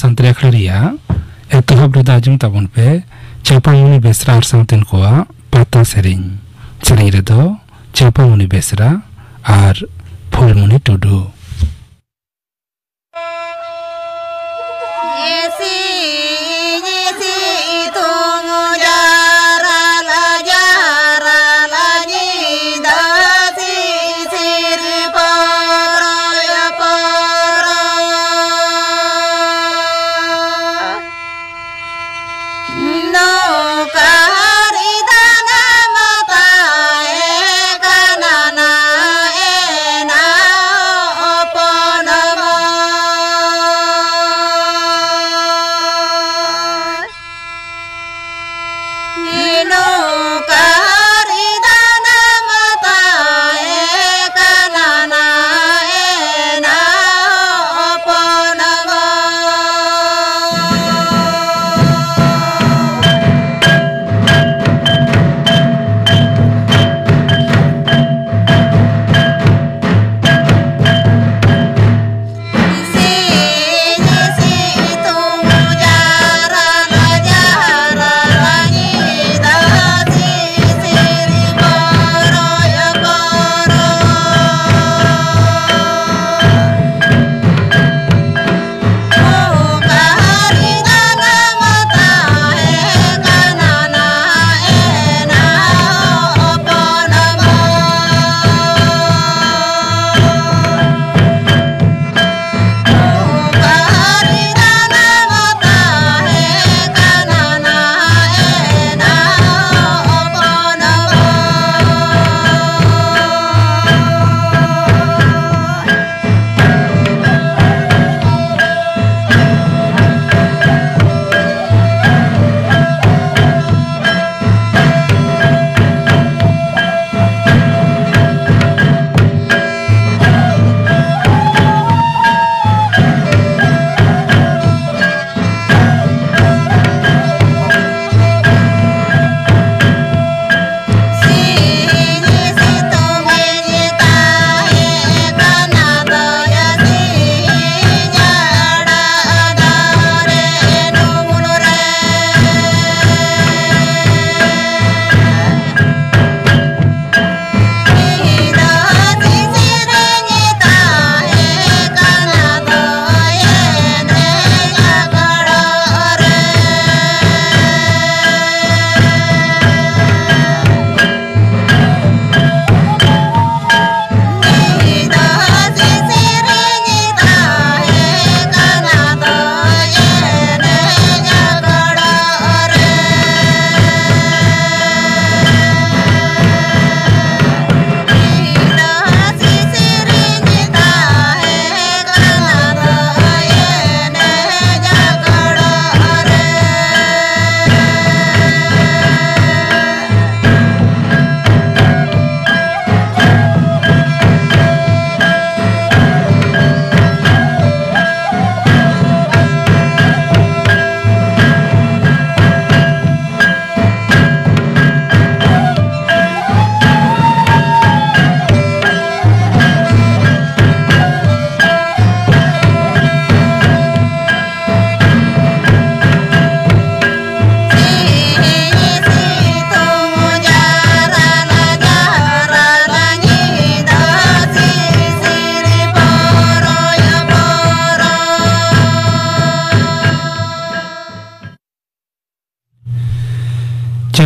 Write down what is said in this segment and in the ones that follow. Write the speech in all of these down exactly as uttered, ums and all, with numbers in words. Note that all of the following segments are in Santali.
ᱥᱟᱱᱛᱟᱲᱤ ᱟᱠᱷᱲᱟ ᱨᱮᱭᱟᱜ ᱮᱛᱚᱦᱚᱵ ᱨᱮᱫᱚ ᱟᱸᱡᱚᱢ ᱛᱟᱵᱚᱱ ᱯᱮ ᱪᱟᱯᱟᱢᱩᱱᱤ ᱵᱮᱥᱨᱟ ᱟᱨ ᱥᱟᱶᱛᱮᱱ ᱠᱚᱣᱟᱜ ᱯᱟᱛᱟ ᱥᱮᱨᱮᱧ᱾ ᱥᱮᱨᱮᱧ ᱨᱮᱫᱚ ᱪᱟᱯᱟᱢᱩᱱᱤ ᱵᱮᱥᱨᱟ ᱟᱨ ᱯᱷᱩᱞᱢᱩᱱᱤ ᱴᱩᱰᱩ᱾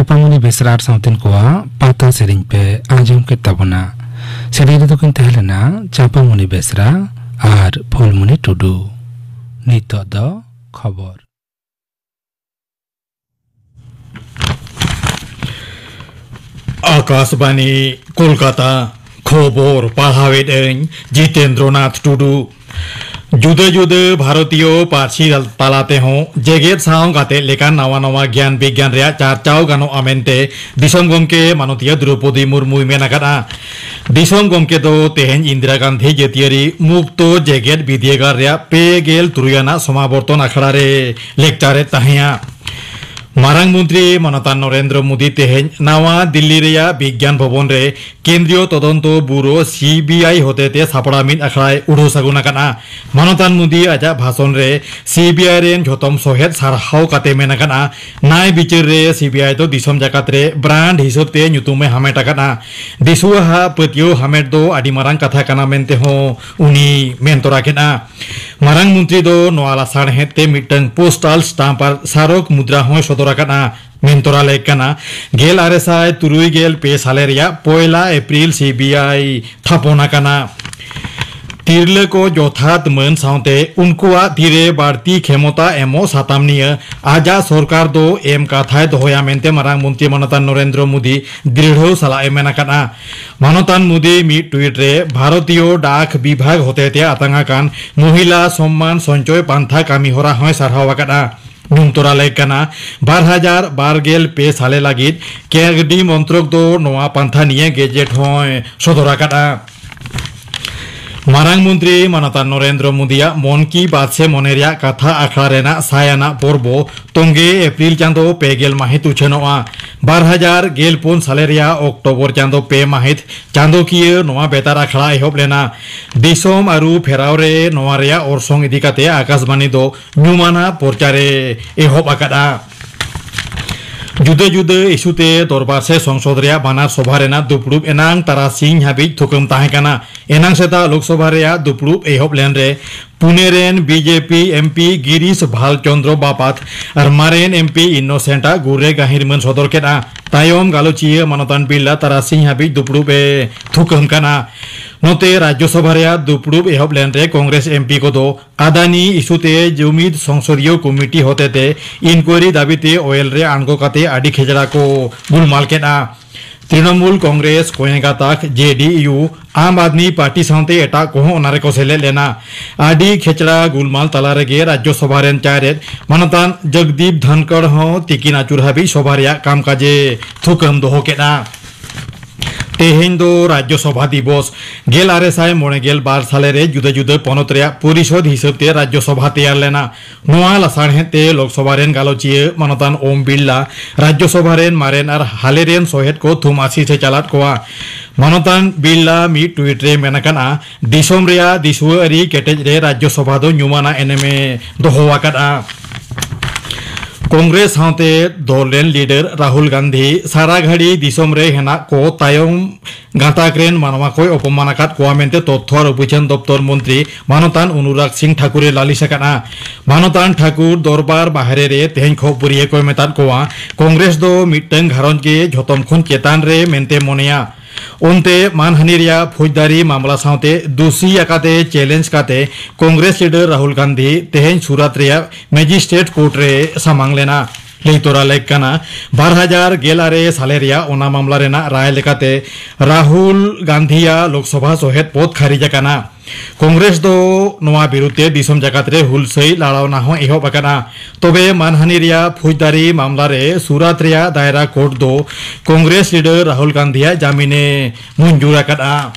ᱪᱟᱯᱟᱢᱩᱱᱤ ᱵᱮᱥᱨᱟ ᱟᱨ ᱥᱟᱶᱛᱮᱱ ᱠᱚᱣᱟᱜ ᱯᱟᱛᱟ ᱥᱮᱨᱮᱧ ᱯᱮ ᱟᱸᱡᱚᱢ ᱠᱮᱫ ᱛᱟᱵᱚᱱᱟ᱾ ᱥᱮᱨᱮᱧ ᱨᱮᱫᱚ ᱠᱤᱱ ᱛᱟᱦᱮᱸ ᱞᱮᱱᱟ ᱪᱟᱯᱟᱢᱩᱱᱤ ᱵᱮᱥᱨᱟ ᱟᱨ ᱯᱷᱩᱞᱢᱩᱱᱤ ᱴᱩᱰᱩ᱾ ᱱᱤᱛᱚᱜ ᱫᱚ ᱠᱷᱚᱵᱚᱨ᱾ ᱟᱠᱟᱥᱵᱟᱱᱤ, ᱠᱳᱞᱠᱟᱛᱟ᱾ ᱠᱷᱚᱵᱚᱨ ᱯᱟᱲᱦᱟᱣᱮᱫ ᱟᱹᱧ ᱡᱤᱛᱮᱱᱫᱨᱚᱱᱟᱛᱷ ᱴᱩᱰᱩ᱾ ᱡᱩᱫᱟᱹ ᱡᱩᱫᱟᱹ ᱵᱷᱟᱨᱚᱛᱤᱭᱚ ᱯᱟᱹᱨᱥᱤ ᱛᱟᱞᱟ ᱛᱮᱦᱚᱸ ᱡᱮᱜᱮᱛ ᱥᱟᱶ ᱜᱟᱛᱮ ᱞᱮᱠᱟᱱ ᱱᱟᱣᱟ ᱱᱟᱣᱟ ᱜᱮᱭᱟᱱ ᱵᱤᱜᱽᱜᱟᱱ ᱨᱮᱭᱟᱜ ᱪᱟᱨᱪᱟᱣ ᱜᱟᱱᱚᱜᱼᱟ ᱢᱮᱱᱛᱮ ᱫᱤᱥᱚᱢ ᱜᱚᱢᱠᱮ ᱢᱟᱱᱚᱛᱤᱭᱟᱹ ᱫᱨᱚᱣᱯᱚᱫᱤ ᱢᱩᱨᱢᱩᱭ ᱢᱮᱱ ᱟᱠᱟᱫᱼᱟ᱾ ᱫᱤᱥᱚᱢ ᱜᱚᱢᱠᱮ ᱫᱚ ᱛᱮᱦᱮᱧ ᱤᱱᱫᱤᱨᱟ ᱜᱟᱱᱫᱷᱤ ᱡᱟᱹᱛᱤᱭᱟᱹᱨᱤ ᱢᱩᱠᱛᱚ ᱡᱮᱜᱮᱛ ᱵᱤᱨᱫᱟᱹᱜᱟᱲ ᱨᱮᱭᱟᱜ ᱯᱮ ᱜᱮᱞ ᱛᱩᱨᱩᱭ ᱟᱱᱟᱜ ᱥᱚᱢᱟᱵᱚᱨᱛᱚᱱ ᱟᱠᱷᱲᱟ ᱨᱮ ᱞᱮᱠᱪᱟᱨᱮᱫ ᱛᱟᱦᱮᱸᱭᱟ᱾ ᱢᱟᱨᱟᱝ ᱢᱚᱱᱛᱨᱤ ᱢᱟᱱᱚᱛᱟᱱ ᱱᱚᱨᱮᱱᱫᱨᱚ ᱢᱳᱫᱤ ᱛᱮᱦᱮᱧ ᱱᱟᱣᱟ ᱫᱤᱞᱞᱤ ᱨᱮᱭᱟᱜ ᱵᱤᱜᱽᱜᱟᱱ ᱵᱷᱚᱵᱚᱱ ᱨᱮ ᱠᱮᱱᱫᱨᱤᱭᱚ ᱛᱚᱫᱚᱱᱛᱚ ᱵᱩᱨᱳ, ᱥᱤ ᱵᱤ ᱟᱭ, ᱦᱚᱛᱮᱛᱮ ᱥᱟᱯᱲᱟᱣ ᱢᱤᱫ ᱟᱠᱷᱲᱟᱭ ᱩᱰᱷᱟᱹᱣ ᱥᱟᱹᱜᱩᱱ ᱟᱠᱟᱫᱼᱟ᱾ ᱢᱟᱱᱚᱛᱟᱱ ᱢᱳᱫᱤ ᱟᱡᱟᱜ ᱵᱷᱟᱥᱚᱱ ᱨᱮ ᱥᱤ ᱵᱤ ᱟᱭ ᱨᱮᱱ ᱡᱷᱚᱛᱚᱢ ᱥᱚᱦᱮᱫ ᱥᱟᱨᱦᱟᱣ ᱠᱟᱛᱮ ᱢᱮᱱ ᱟᱠᱟᱫᱼᱟ, ᱱᱟᱭ ᱵᱤᱪᱟᱹᱨ ᱨᱮ ᱥᱤ ᱵᱤ ᱟᱭ ᱫᱚ ᱫᱤᱥᱚᱢ ᱡᱟᱠᱟᱛ ᱨᱮ ᱵᱨᱟᱱᱰ ᱦᱤᱥᱟᱹᱵ ᱛᱮ ᱧᱩᱛᱩᱢ ᱮ ᱦᱟᱢᱮᱴ ᱟᱠᱟᱫᱼᱟ᱾ ᱫᱤᱥᱩᱣᱟᱹ ᱦᱟᱜ ᱯᱟᱹᱛᱭᱟᱹᱣ ᱦᱟᱢᱮᱴ ᱫᱚ ᱟᱹᱰᱤ ᱢᱟᱨᱟᱝ ᱠᱟᱛᱷᱟ ᱠᱟᱱᱟ ᱢᱮᱱᱛᱮ ᱦᱚᱸ ᱩᱱᱤ ᱢᱮᱱ ᱛᱚᱨᱟ ᱠᱮᱫᱼᱟ᱾ ᱢᱟᱨᱟᱝ ᱢᱚᱱᱛᱨᱤ ᱫᱚ ᱱᱚᱣᱟ ᱞᱟᱥᱟᱲᱦᱮᱫ ᱛᱮ ᱢᱤᱫᱴᱟᱝ ᱯᱳᱥᱴᱟᱞ ᱥᱴᱟᱢᱯ ᱟᱨ ᱥᱟᱨᱚᱠ ᱢᱩᱫᱽᱨᱟ ᱦᱚᱸᱭ ᱥᱚᱫᱚᱨ ᱟᱠᱟᱫᱼᱟ᱾ ᱢᱮᱱ ᱛᱚᱨᱟ ᱞᱮᱠ ᱠᱟᱱᱟ, ᱜᱮᱞ ᱟᱨᱮ ᱥᱟᱭ ᱛᱩᱨᱩᱭ ᱜᱮᱞ ᱯᱮ ᱥᱟᱞᱮ ᱨᱮᱭᱟᱜ ᱯᱚᱭᱞᱟ ᱮᱯᱨᱤᱞ ᱥᱤ ᱵᱤ ᱟᱭ ᱛᱷᱟᱯᱚᱱ ᱟᱠᱟᱱᱟ᱾ ᱛᱤᱨᱞᱟᱹ ᱠᱚ ᱡᱚᱛᱷᱟᱛ ᱢᱟᱹᱱ ᱥᱟᱶᱛᱮ ᱩᱱᱠᱩᱣᱟᱜ ᱛᱤᱨᱮ ᱵᱟᱹᱲᱛᱤ ᱠᱷᱮᱢᱚᱛᱟ ᱮᱢᱚᱜ ᱥᱟᱛᱟᱢ ᱱᱤᱭᱟᱹ ᱟᱡᱟᱜ ᱥᱚᱨᱠᱟᱨ ᱫᱚ ᱮᱢ ᱠᱟᱛᱷᱟᱭ ᱫᱚᱦᱚᱭᱟ ᱢᱮᱱᱛᱮ ᱢᱟᱨᱟᱝ ᱢᱚᱱᱛᱨᱤ ᱢᱟᱱᱚᱛᱟᱱ ᱱᱚᱨᱮᱱᱫᱨᱚ ᱢᱳᱫᱤ ᱫᱨᱤᱲᱦᱟᱹᱣ ᱥᱟᱞᱟᱜ ᱮ ᱢᱮᱱ ᱟᱠᱟᱫᱼᱟ᱾ ᱢᱟᱱᱚᱛᱟᱱ ᱢᱳᱫᱤ ᱢᱤᱫ ᱴᱩᱭᱤᱴ ᱨᱮ ᱵᱷᱟᱨᱚᱛᱤᱭᱚ ᱰᱟᱠ ᱵᱤᱵᱷᱟᱜᱽ ᱦᱚᱛᱮᱛᱮ ᱟᱛᱟᱝ ᱟᱠᱟᱱ ᱢᱚᱦᱤᱞᱟ ᱥᱚᱢᱢᱟᱱ ᱥᱚᱧᱪᱚᱭ ᱯᱟᱱᱛᱷᱟ ᱠᱟᱹᱢᱤ ᱦᱚᱨᱟ ᱦᱚᱸᱭ ᱥᱟᱨᱦᱟᱣ ᱟᱠᱟᱫᱼᱟ᱾ ᱧᱩᱢ ᱛᱚᱨᱟ ᱞᱮᱠ ᱠᱟᱱᱟ, ᱵᱟᱨ ᱦᱟᱡᱟᱨ ᱵᱟᱨ ᱜᱮᱞ ᱯᱮ ᱥᱟᱞᱮ ᱞᱟᱹᱜᱤᱫ ᱠᱟᱹᱣᱰᱤ ᱢᱚᱱᱛᱨᱚᱠ ᱫᱚ ᱱᱚᱣᱟ ᱯᱟᱱᱛᱷᱟ ᱱᱤᱭᱟᱹ ᱜᱮᱡᱮᱴ ᱦᱚᱸᱭ ᱥᱚᱫᱚᱨ ᱟᱠᱟᱫᱼᱟ᱾ ᱢᱟᱨᱟᱝ ᱢᱚᱱᱛᱨᱤ ᱢᱟᱱᱚᱛᱟᱱ ᱱᱚᱨᱮᱱᱫᱨᱚ ᱢᱳᱫᱤᱭᱟᱜ ᱢᱚᱱ ᱠᱤ ᱵᱟᱛ ᱥᱮ ᱢᱚᱱᱮ ᱨᱮᱭᱟᱜ ᱠᱟᱛᱷᱟ ᱟᱠᱷᱲᱟ ᱨᱮᱱᱟᱜ ᱥᱟᱭ ᱟᱱᱟᱜ ᱯᱚᱨᱵᱚ ᱛᱚᱝᱜᱮ ᱮᱯᱨᱤᱞ ᱪᱟᱸᱫᱚ ᱯᱮ ᱜᱮᱞ ᱢᱟᱹᱦᱤᱛ ᱩᱪᱷᱟᱹᱱᱚᱜᱼᱟ᱾ ᱵᱟᱨ ᱦᱟᱡᱟᱨ ᱜᱮᱞ ᱯᱩᱱ ᱥᱟᱞᱮ ᱨᱮᱭᱟᱜ ᱚᱠᱴᱳᱵᱚᱨ ᱪᱟᱸᱫᱚ ᱯᱮ ᱢᱟᱹᱦᱤᱛ ᱪᱟᱸᱫᱚᱠᱤᱭᱟᱹ ᱱᱚᱣᱟ ᱵᱮᱛᱟᱨ ᱟᱠᱷᱲᱟ ᱮᱦᱚᱵ ᱞᱮᱱᱟ᱾ ᱫᱤᱥᱚᱢ ᱟᱹᱨᱩ ᱯᱷᱮᱨᱟᱣ ᱨᱮ ᱱᱚᱣᱟ ᱨᱮᱭᱟᱜ ᱚᱨᱥᱚᱝ ᱤᱫᱤ ᱠᱟᱛᱮ ᱟᱠᱟᱥᱵᱟᱱᱤ ᱫᱚ ᱧᱩᱢᱟᱱᱟᱜ ᱯᱚᱨᱪᱟᱨᱮ ᱮᱦᱚᱵ ᱟᱠᱟᱫᱼᱟ᱾ ᱡᱩᱫᱟᱹ ᱡᱩᱫᱟᱹ ᱤᱥᱩ ᱛᱮ ᱫᱚᱨᱵᱟᱨ ᱥᱮ ᱥᱚᱝᱥᱚᱫ ᱨᱮᱭᱟᱜ ᱵᱟᱱᱟᱨ ᱥᱚᱵᱷᱟ ᱨᱮᱱᱟᱜ ᱫᱩᱯᱲᱩᱵ ᱮᱱᱟᱝ ᱛᱟᱨᱟᱥᱤᱧ ᱦᱟᱹᱵᱤᱡ ᱛᱷᱩᱠᱟᱹᱢ ᱛᱟᱦᱮᱸ ᱠᱟᱱᱟ᱾ ᱮᱱᱟᱝ ᱥᱮᱛᱟᱜ ᱞᱳᱠᱥᱚᱵᱷᱟ ᱨᱮᱭᱟᱜ ᱫᱩᱯᱲᱩᱵ ᱮᱦᱚᱵ ᱞᱮᱱ ᱨᱮ ᱯᱩᱱᱮ ᱨᱮᱱ ᱵᱤᱡᱮᱯᱤ ᱮᱢᱯᱤ ᱜᱤᱨᱤᱥ ᱵᱷᱟᱞ ᱪᱚᱱᱫᱨᱚ ᱵᱟᱯᱟᱛ ᱟᱨ ᱢᱟᱨᱮᱱ ᱮᱢᱯᱤ ᱤᱱᱳᱥᱮᱱᱴ ᱟᱜ ᱜᱩᱨ ᱨᱮ ᱜᱟᱹᱦᱤᱨ ᱢᱟᱹᱱ ᱥᱚᱫᱚᱨ ᱠᱮᱫᱼᱟ᱾ ᱛᱟᱭᱚᱢ ᱜᱟᱞᱚᱪᱤᱭᱟᱹ ᱢᱟᱱᱚᱛᱟᱱ ᱵᱤᱨᱞᱟ ᱛᱟᱨᱟᱥᱤᱧ ᱦᱟᱹᱵᱤᱡ ᱫᱩᱯᱲᱩᱵ ᱮ ᱛᱷᱩᱠᱟᱹᱢ ᱠᱟᱱᱟ᱾ ᱱᱚᱛᱮ ᱨᱟᱡᱽᱭᱚᱥᱚᱵᱷᱟ ᱨᱮᱭᱟᱜ ᱫᱩᱯᱲᱩᱵ ᱮᱦᱚᱵ ᱞᱮᱱ ᱨᱮ ᱠᱚᱝᱜᱨᱮᱥ ᱮᱢᱯᱤ ᱠᱚᱫᱚ ᱟᱫᱟᱱᱤ ᱤᱥᱩ ᱛᱮ ᱡᱩᱢᱤᱫ ᱥᱚᱝᱥᱚᱫᱤᱭᱚ ᱠᱚᱢᱤᱴᱤ ᱦᱚᱛᱮᱛᱮ ᱤᱱᱠᱣᱟᱨᱤ ᱫᱟᱹᱵᱤ ᱛᱮ ᱚᱭᱮᱞ ᱨᱮ ᱟᱬᱜᱚ ᱠᱟᱛᱮ ᱟᱹᱰᱤ ᱠᱷᱮᱪᱲᱟ ᱠᱚ ᱜᱩᱞᱢᱟᱞ ᱠᱮᱫᱼᱟ᱾ ᱛᱨᱤᱱᱚᱢᱩᱞ ᱠᱚᱝᱜᱨᱮᱥ, ᱠᱚᱭᱮ ᱜᱟᱛᱟᱠ, ᱡᱮ ᱰᱤ ᱭᱩ, ᱟᱢ ᱟᱫᱢᱤ ᱯᱟᱨᱴᱤ ᱥᱟᱶᱛᱮ ᱮᱴᱟᱜ ᱠᱚᱦᱚᱸ ᱚᱱᱟ ᱨᱮᱠᱚ ᱥᱮᱞᱮᱫ ᱞᱮᱱᱟ᱾ ᱟᱹᱰᱤ ᱠᱷᱮᱪᱲᱟ ᱜᱩᱞᱢᱟᱞ ᱛᱟᱞᱟ ᱨᱮᱜᱮ ᱨᱟᱡᱽᱭᱚᱥᱚᱵᱷᱟ ᱨᱮᱱ ᱪᱟᱨᱮᱫ ᱢᱟᱱᱚᱛᱟᱱ ᱡᱚᱜᱽᱫᱤᱯ ᱫᱷᱟᱱᱠᱚᱲ ᱦᱚᱸ ᱛᱤᱠᱤᱱ ᱟᱹᱪᱩᱨ ᱦᱟᱹᱵᱤᱡ ᱥᱚᱵᱷᱟ ᱨᱮᱭᱟᱜ ᱠᱟᱢᱠᱟᱡᱮ ᱛᱷᱩᱠᱟᱹᱢ ᱫᱚᱦᱚ ᱠᱮᱫᱼᱟ᱾ ᱛᱮᱦᱮᱧ ᱫᱚ ᱨᱟᱡᱽᱭᱚᱥᱚᱵᱷᱟ ᱫᱤᱵᱚᱥ᱾ ᱜᱮᱞ ᱟᱨᱮ ᱥᱟᱭ ᱢᱚᱬᱮ ᱜᱮᱞ ᱵᱟᱨ ᱥᱟᱞᱮ ᱨᱮ ᱡᱩᱫᱟᱹ ᱡᱩᱫᱟᱹ ᱯᱚᱱᱚᱛ ᱨᱮᱭᱟᱜ ᱯᱚᱨᱤᱥᱚᱫ ᱦᱤᱥᱟᱹᱵ ᱛᱮ ᱨᱟᱡᱽᱭᱚᱥᱚᱵᱷᱟ ᱛᱮᱭᱟᱨ ᱞᱮᱱᱟ᱾ ᱱᱚᱣᱟ ᱞᱟᱥᱟᱲᱦᱮᱫ ᱛᱮ ᱞᱳᱠᱥᱚᱵᱷᱟ ᱨᱮᱱ ᱜᱟᱞᱚᱪᱤᱭᱟᱹ ᱢᱟᱱᱚᱛᱟᱱ ᱳᱢ ᱵᱤᱨᱞᱟ ᱨᱟᱡᱽᱭᱚᱥᱚᱵᱷᱟ ᱨᱮᱱ ᱢᱟᱨᱮᱱ ᱟᱨ ᱦᱟᱞᱮ ᱨᱮᱱ ᱥᱚᱦᱮᱫ ᱠᱚ ᱛᱷᱩᱢ ᱟᱥᱤᱥ ᱮ ᱪᱟᱞᱟᱫ ᱠᱚᱣᱟ᱾ ᱢᱟᱱᱚᱛᱟᱱ ᱵᱤᱨᱞᱟ ᱢᱤᱫ ᱴᱩᱭᱤᱴ ᱨᱮ ᱢᱮᱱ ᱟᱠᱟᱱᱟ, ᱫᱤᱥᱚᱢ ᱨᱮᱭᱟᱜ ᱫᱤᱥᱩᱣᱟᱹ ᱟᱹᱨᱤ ᱠᱮᱴᱮᱡ ᱨᱮ ᱨᱟᱡᱽᱭᱚᱥᱚᱵᱷᱟ ᱫᱚ ᱧᱩᱢᱟᱱᱟᱜ ᱮᱱᱮᱢᱮ ᱫᱚᱦᱚ ᱟᱠᱟᱫᱼᱟ᱾ ᱠᱚᱝᱜᱨᱮᱥ ᱥᱟᱶᱛᱮ ᱫᱚᱞ ᱨᱮᱱ ᱞᱤᱰᱟᱨ ᱨᱟᱦᱩᱞ ᱜᱟᱱᱫᱷᱤ ᱥᱟᱨᱟ ᱜᱷᱟᱹᱲᱤ ᱫᱤᱥᱚᱢ ᱨᱮ ᱦᱮᱱᱟᱜ ᱠᱚ ᱛᱟᱭᱚᱢ ᱜᱟᱛᱟᱠ ᱨᱮᱱ ᱢᱟᱱᱣᱟ ᱠᱚᱭ ᱚᱯᱚᱢᱟᱱ ᱟᱠᱟᱫ ᱠᱚᱣᱟ ᱢᱮᱱᱛᱮ ᱛᱚᱛᱛᱷᱚ ᱟᱨ ᱩᱯᱟᱹᱪᱷᱟᱹᱱ ᱫᱚᱯᱛᱚᱨ ᱢᱚᱱᱛᱨᱤ ᱢᱟᱱᱚᱛᱟᱱ ᱚᱱᱩᱨᱟᱜᱽ ᱥᱤᱝ ᱴᱷᱟᱠᱩᱨ ᱮ ᱞᱟᱹᱞᱤᱥ ᱟᱠᱟᱫᱼᱟ᱾ ᱢᱟᱱᱚᱛᱟᱱ ᱴᱷᱟᱠᱩᱨ ᱫᱚᱨᱵᱟᱨ ᱵᱟᱦᱨᱮ ᱨᱮ ᱛᱮᱦᱮᱧ ᱠᱷᱚᱵᱚᱨᱤᱭᱟᱹ ᱠᱚᱭ ᱢᱮᱛᱟᱫ ᱠᱚᱣᱟ, ᱠᱚᱝᱜᱨᱮᱥ ᱫᱚ ᱢᱤᱫᱴᱟᱝ ᱜᱷᱟᱨᱚᱸᱡᱽ ᱜᱮ ᱡᱷᱚᱛᱚᱢ ᱠᱷᱚᱱ ᱪᱮᱛᱟᱱ ᱨᱮ ᱢᱮᱱᱛᱮ ᱢᱚᱱᱮᱭᱟ᱾ ᱚᱱᱛᱮ ᱢᱟᱱᱦᱟᱱᱤ ᱨᱮᱭᱟᱜ ᱯᱷᱳᱡᱽᱫᱟᱨᱤ ᱢᱟᱢᱞᱟ ᱥᱟᱶᱛᱮ ᱫᱩᱥᱤ ᱟᱠᱟᱛᱮ ᱪᱮᱞᱮᱧᱡᱽ ᱠᱟᱛᱮ ᱠᱚᱝᱜᱨᱮᱥ ᱞᱤᱰᱟᱨ ᱨᱟᱦᱩᱞ ᱜᱟᱱᱫᱷᱤ ᱛᱮᱦᱮᱧ ᱥᱩᱨᱟᱛ ᱨᱮᱭᱟᱜ ᱢᱮᱡᱤᱥᱴᱨᱮᱴ ᱠᱳᱨᱴ ᱨᱮ ᱥᱟᱢᱟᱝ ᱞᱮᱱᱟ᱾ ᱞᱟᱹᱭ ᱛᱚᱨᱟ ᱞᱮᱠ ᱠᱟᱱᱟ, ᱵᱟᱨ ᱦᱟᱡᱟᱨ ᱜᱮᱞ ᱟᱨᱮ ᱥᱟᱞᱮ ᱨᱮᱭᱟᱜ ᱚᱱᱟ ᱢᱟᱢᱞᱟ ᱨᱮᱱᱟᱜ ᱨᱟᱭ ᱞᱮᱠᱟᱛᱮ ᱨᱟᱦᱩᱞ ᱜᱟᱱᱫᱷᱤᱭᱟᱜ ᱞᱳᱠᱥᱚᱵᱷᱟ ᱥᱚᱦᱮᱫ ᱯᱚᱫ ᱠᱷᱟᱨᱤᱡ ᱟᱠᱟᱱᱟ᱾ ᱠᱚᱝᱜᱨᱮᱥ ᱫᱚ ᱱᱚᱣᱟ ᱵᱤᱨᱩᱫᱷ ᱛᱮ ᱫᱤᱥᱚᱢ ᱡᱟᱠᱟᱛ ᱨᱮ ᱦᱩᱞᱥᱟᱹᱭ ᱞᱟᱲᱟᱣᱱᱟ ᱦᱚᱸ ᱮᱦᱚᱵ ᱟᱠᱟᱱᱟ᱾ ᱛᱚᱵᱮ ᱢᱟᱱᱦᱟᱱᱤ ᱨᱮᱭᱟᱜ ᱯᱷᱳᱡᱽᱫᱟᱨᱤ ᱢᱟᱢᱞᱟ ᱨᱮ ᱥᱩᱨᱟᱛ ᱨᱮᱭᱟᱜ ᱫᱟᱭᱨᱟ ᱠᱳᱨᱴ ᱫᱚ ᱠᱚᱝᱜᱨᱮᱥ ᱞᱤᱰᱟᱨ ᱨᱟᱦᱩᱞ ᱜᱟᱱᱫᱷᱤᱭᱟᱜ ᱡᱟᱢᱤᱱᱮ ᱢᱚᱧᱡᱩᱨ ᱟᱠᱟᱫᱼᱟ᱾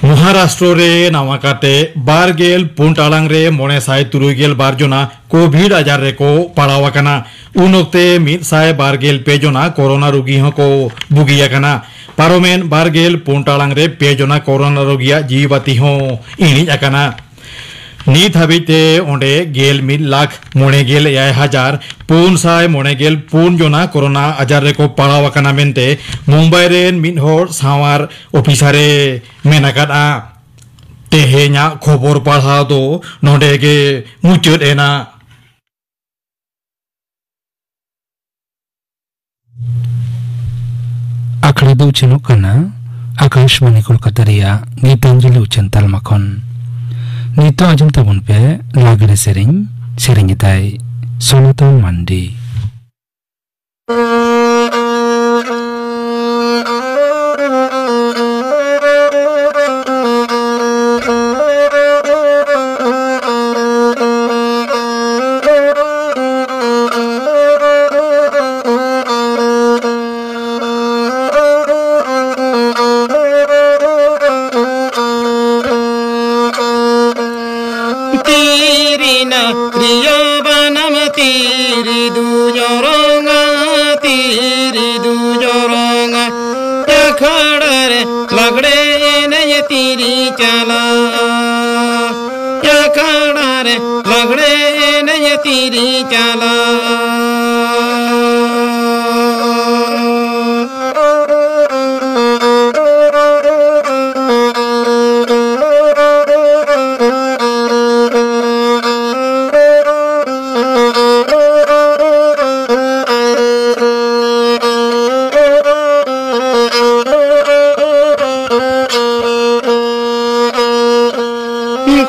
ᱢᱚᱦᱟᱨᱟᱥᱴᱨᱚ ᱨᱮ ᱱᱟᱣᱟ ᱠᱟᱛᱮ ᱵᱟᱨ ᱜᱮᱞ ᱯᱩᱱ ᱴᱟᱲᱟᱝ ᱨᱮ ᱢᱚᱬᱮ ᱥᱟᱭ ᱛᱩᱨᱩᱭ ᱜᱮᱞ ᱵᱟᱨ ᱡᱚᱱᱟ ᱠᱳᱵᱷᱤᱰ ᱟᱡᱟᱨ ᱨᱮᱠᱚ ᱯᱟᱲᱟᱣ ᱟᱠᱟᱱᱟ᱾ ᱩᱱ ᱚᱠᱛᱮ ᱢᱤᱫ ᱥᱟᱭ ᱵᱟᱨ ᱜᱮᱞ ᱯᱮ ᱡᱚᱱᱟ ᱠᱳᱨᱳᱱᱟ ᱨᱩᱜᱤ ᱦᱚᱸᱠᱚ ᱵᱩᱜᱤ ᱟᱠᱟᱱᱟ᱾ ᱯᱟᱨᱚᱢᱮᱱ ᱵᱟᱨ ᱜᱮᱞ ᱯᱩᱱ ᱴᱟᱲᱟᱝ ᱨᱮ ᱯᱮ ᱡᱚᱱᱟ ᱠᱳᱨᱳᱱᱟ ᱨᱩᱜᱤᱭᱟᱜ ᱡᱤᱣᱤ ᱵᱟᱹᱛᱤ ᱦᱚᱸ ᱤᱬᱤᱡ ᱟᱠᱟᱱᱟ᱾ ᱱᱤᱛ ᱦᱟᱹᱵᱤᱡ ᱛᱮ ᱚᱸᱰᱮ ᱜᱮᱞ ᱢᱤᱫ ᱞᱟᱠᱷ ᱢᱚᱬᱮ ᱜᱮᱞ ᱮᱭᱟᱭ ᱦᱟᱡᱟᱨ ᱯᱩᱱ ᱥᱟᱭ ᱢᱚᱬᱮ ᱜᱮᱞ ᱯᱩᱱ ᱡᱚᱱᱟ ᱠᱳᱨᱳᱱᱟ ᱟᱡᱟᱨ ᱨᱮᱠᱚ ᱯᱟᱲᱟᱣ ᱟᱠᱟᱱᱟ ᱢᱮᱱᱛᱮ ᱢᱩᱢᱵᱟᱭ ᱨᱮᱱ ᱢᱤᱫ ᱦᱚᱲ ᱥᱟᱶᱟᱨ ᱚᱯᱷᱤᱥᱟᱨ ᱮ ᱢᱮᱱ ᱟᱠᱟᱫᱼᱟ᱾ ᱛᱮᱦᱮᱧᱟᱜ ᱠᱷᱚᱵᱚᱨ ᱯᱟᱲᱦᱟᱣ ᱫᱚ ᱱᱚᱰᱮ ᱜᱮ ᱢᱩᱪᱟᱹᱫ ᱮᱱᱟ᱾ ᱟᱠᱷᱲᱟ ᱫᱚ ᱩᱪᱷᱟᱹᱱᱚᱜ ᱠᱟᱱᱟ ᱟᱠᱟᱥᱵᱟᱱᱤ ᱠᱳᱞᱠᱟᱛᱟ ᱨᱮᱭᱟᱜ ᱜᱤᱛᱟᱧᱡᱚᱞᱤ ᱩᱪᱷᱟᱹᱱ ᱛᱟᱞᱢᱟ ᱠᱷᱚᱱ᱾ ᱱᱤᱛᱚᱜ ᱟᱸᱡᱚᱢ ᱛᱟᱵᱚᱱ ᱯᱮ ᱞᱟᱜᱽᱲᱮ ᱥᱮᱨᱮᱧ, ᱥᱮᱨᱮᱧ ᱮᱫᱟᱭ ᱥᱚᱱᱟᱛᱚᱱ ᱢᱟᱱᱰᱤ᱾ ᱛᱤᱨᱤᱱᱟ ᱛᱤᱨᱭᱳ ᱵᱟᱱᱟᱢ ᱛᱤᱨᱤ ᱫᱩ ᱡᱚᱨᱚᱝᱟ, ᱛᱤᱨᱤ ᱫᱩ ᱡᱚᱨᱚᱝᱟ᱾ ᱟᱠᱷᱲᱟ ᱨᱮ ᱞᱟᱜᱽᱲᱮ ᱮᱱᱮᱡ ᱛᱤᱨᱤ ᱪᱟᱞᱟᱜ, ᱟᱠᱷᱲᱟ ᱨᱮ ᱞᱟᱜᱽᱲᱮ ᱮᱱᱮᱡ ᱛᱤᱨᱤ ᱪᱟᱞᱟᱜ᱾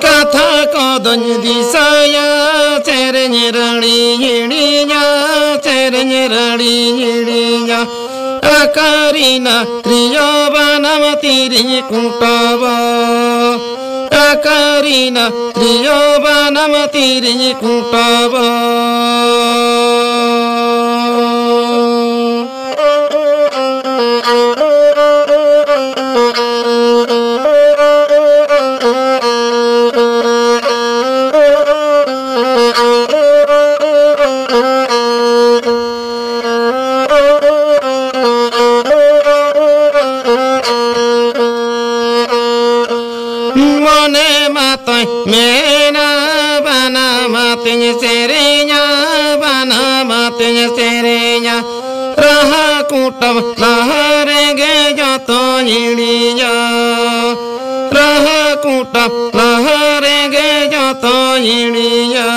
ᱠᱟᱛᱷᱟ ᱠᱚᱫᱚᱧ ᱫᱤᱥᱟᱹᱭᱟ, ᱥᱮᱨᱮᱧ ᱨᱟᱹᱲᱤ ᱦᱤᱲᱤᱧᱟ, ᱥᱮᱨᱮᱧ ᱨᱟᱹᱲᱤ ᱦᱤᱲᱤᱧᱟ᱾ ᱟᱠᱟᱨᱤᱱᱟ ᱛᱤᱨᱭᱳ ᱵᱟᱱᱟᱢ ᱛᱤᱨᱤᱧ ᱠᱩᱴᱟᱣᱟ, ᱟᱠᱟᱨᱤᱱᱟ ᱛᱤᱨᱭᱳ ᱵᱟᱱᱟᱢ ᱛᱤᱨᱤᱧ ᱠᱩᱴᱟᱣᱟ᱾ ᱢᱚᱱᱮ ᱢᱟᱛᱚᱭ ᱢᱮᱱᱟ ᱵᱟᱱᱟᱢ ᱟᱛᱮᱧ ᱥᱮᱨᱮᱧᱟ, ᱵᱟᱱᱟᱢ ᱟᱛᱮᱧ ᱥᱮᱨᱮᱧᱟ᱾ ᱨᱟᱦᱟ ᱠᱩᱴᱟᱹᱢ ᱞᱟᱦᱟ ᱨᱮᱜᱮ ᱡᱚᱛᱚᱧ ᱦᱤᱲᱤᱧᱟ, ᱨᱟᱦᱟ ᱠᱩᱴᱟᱹᱢ ᱞᱟᱦᱟ ᱨᱮᱜᱮ ᱡᱚᱛᱚ ᱦᱤᱲᱤᱧᱟ᱾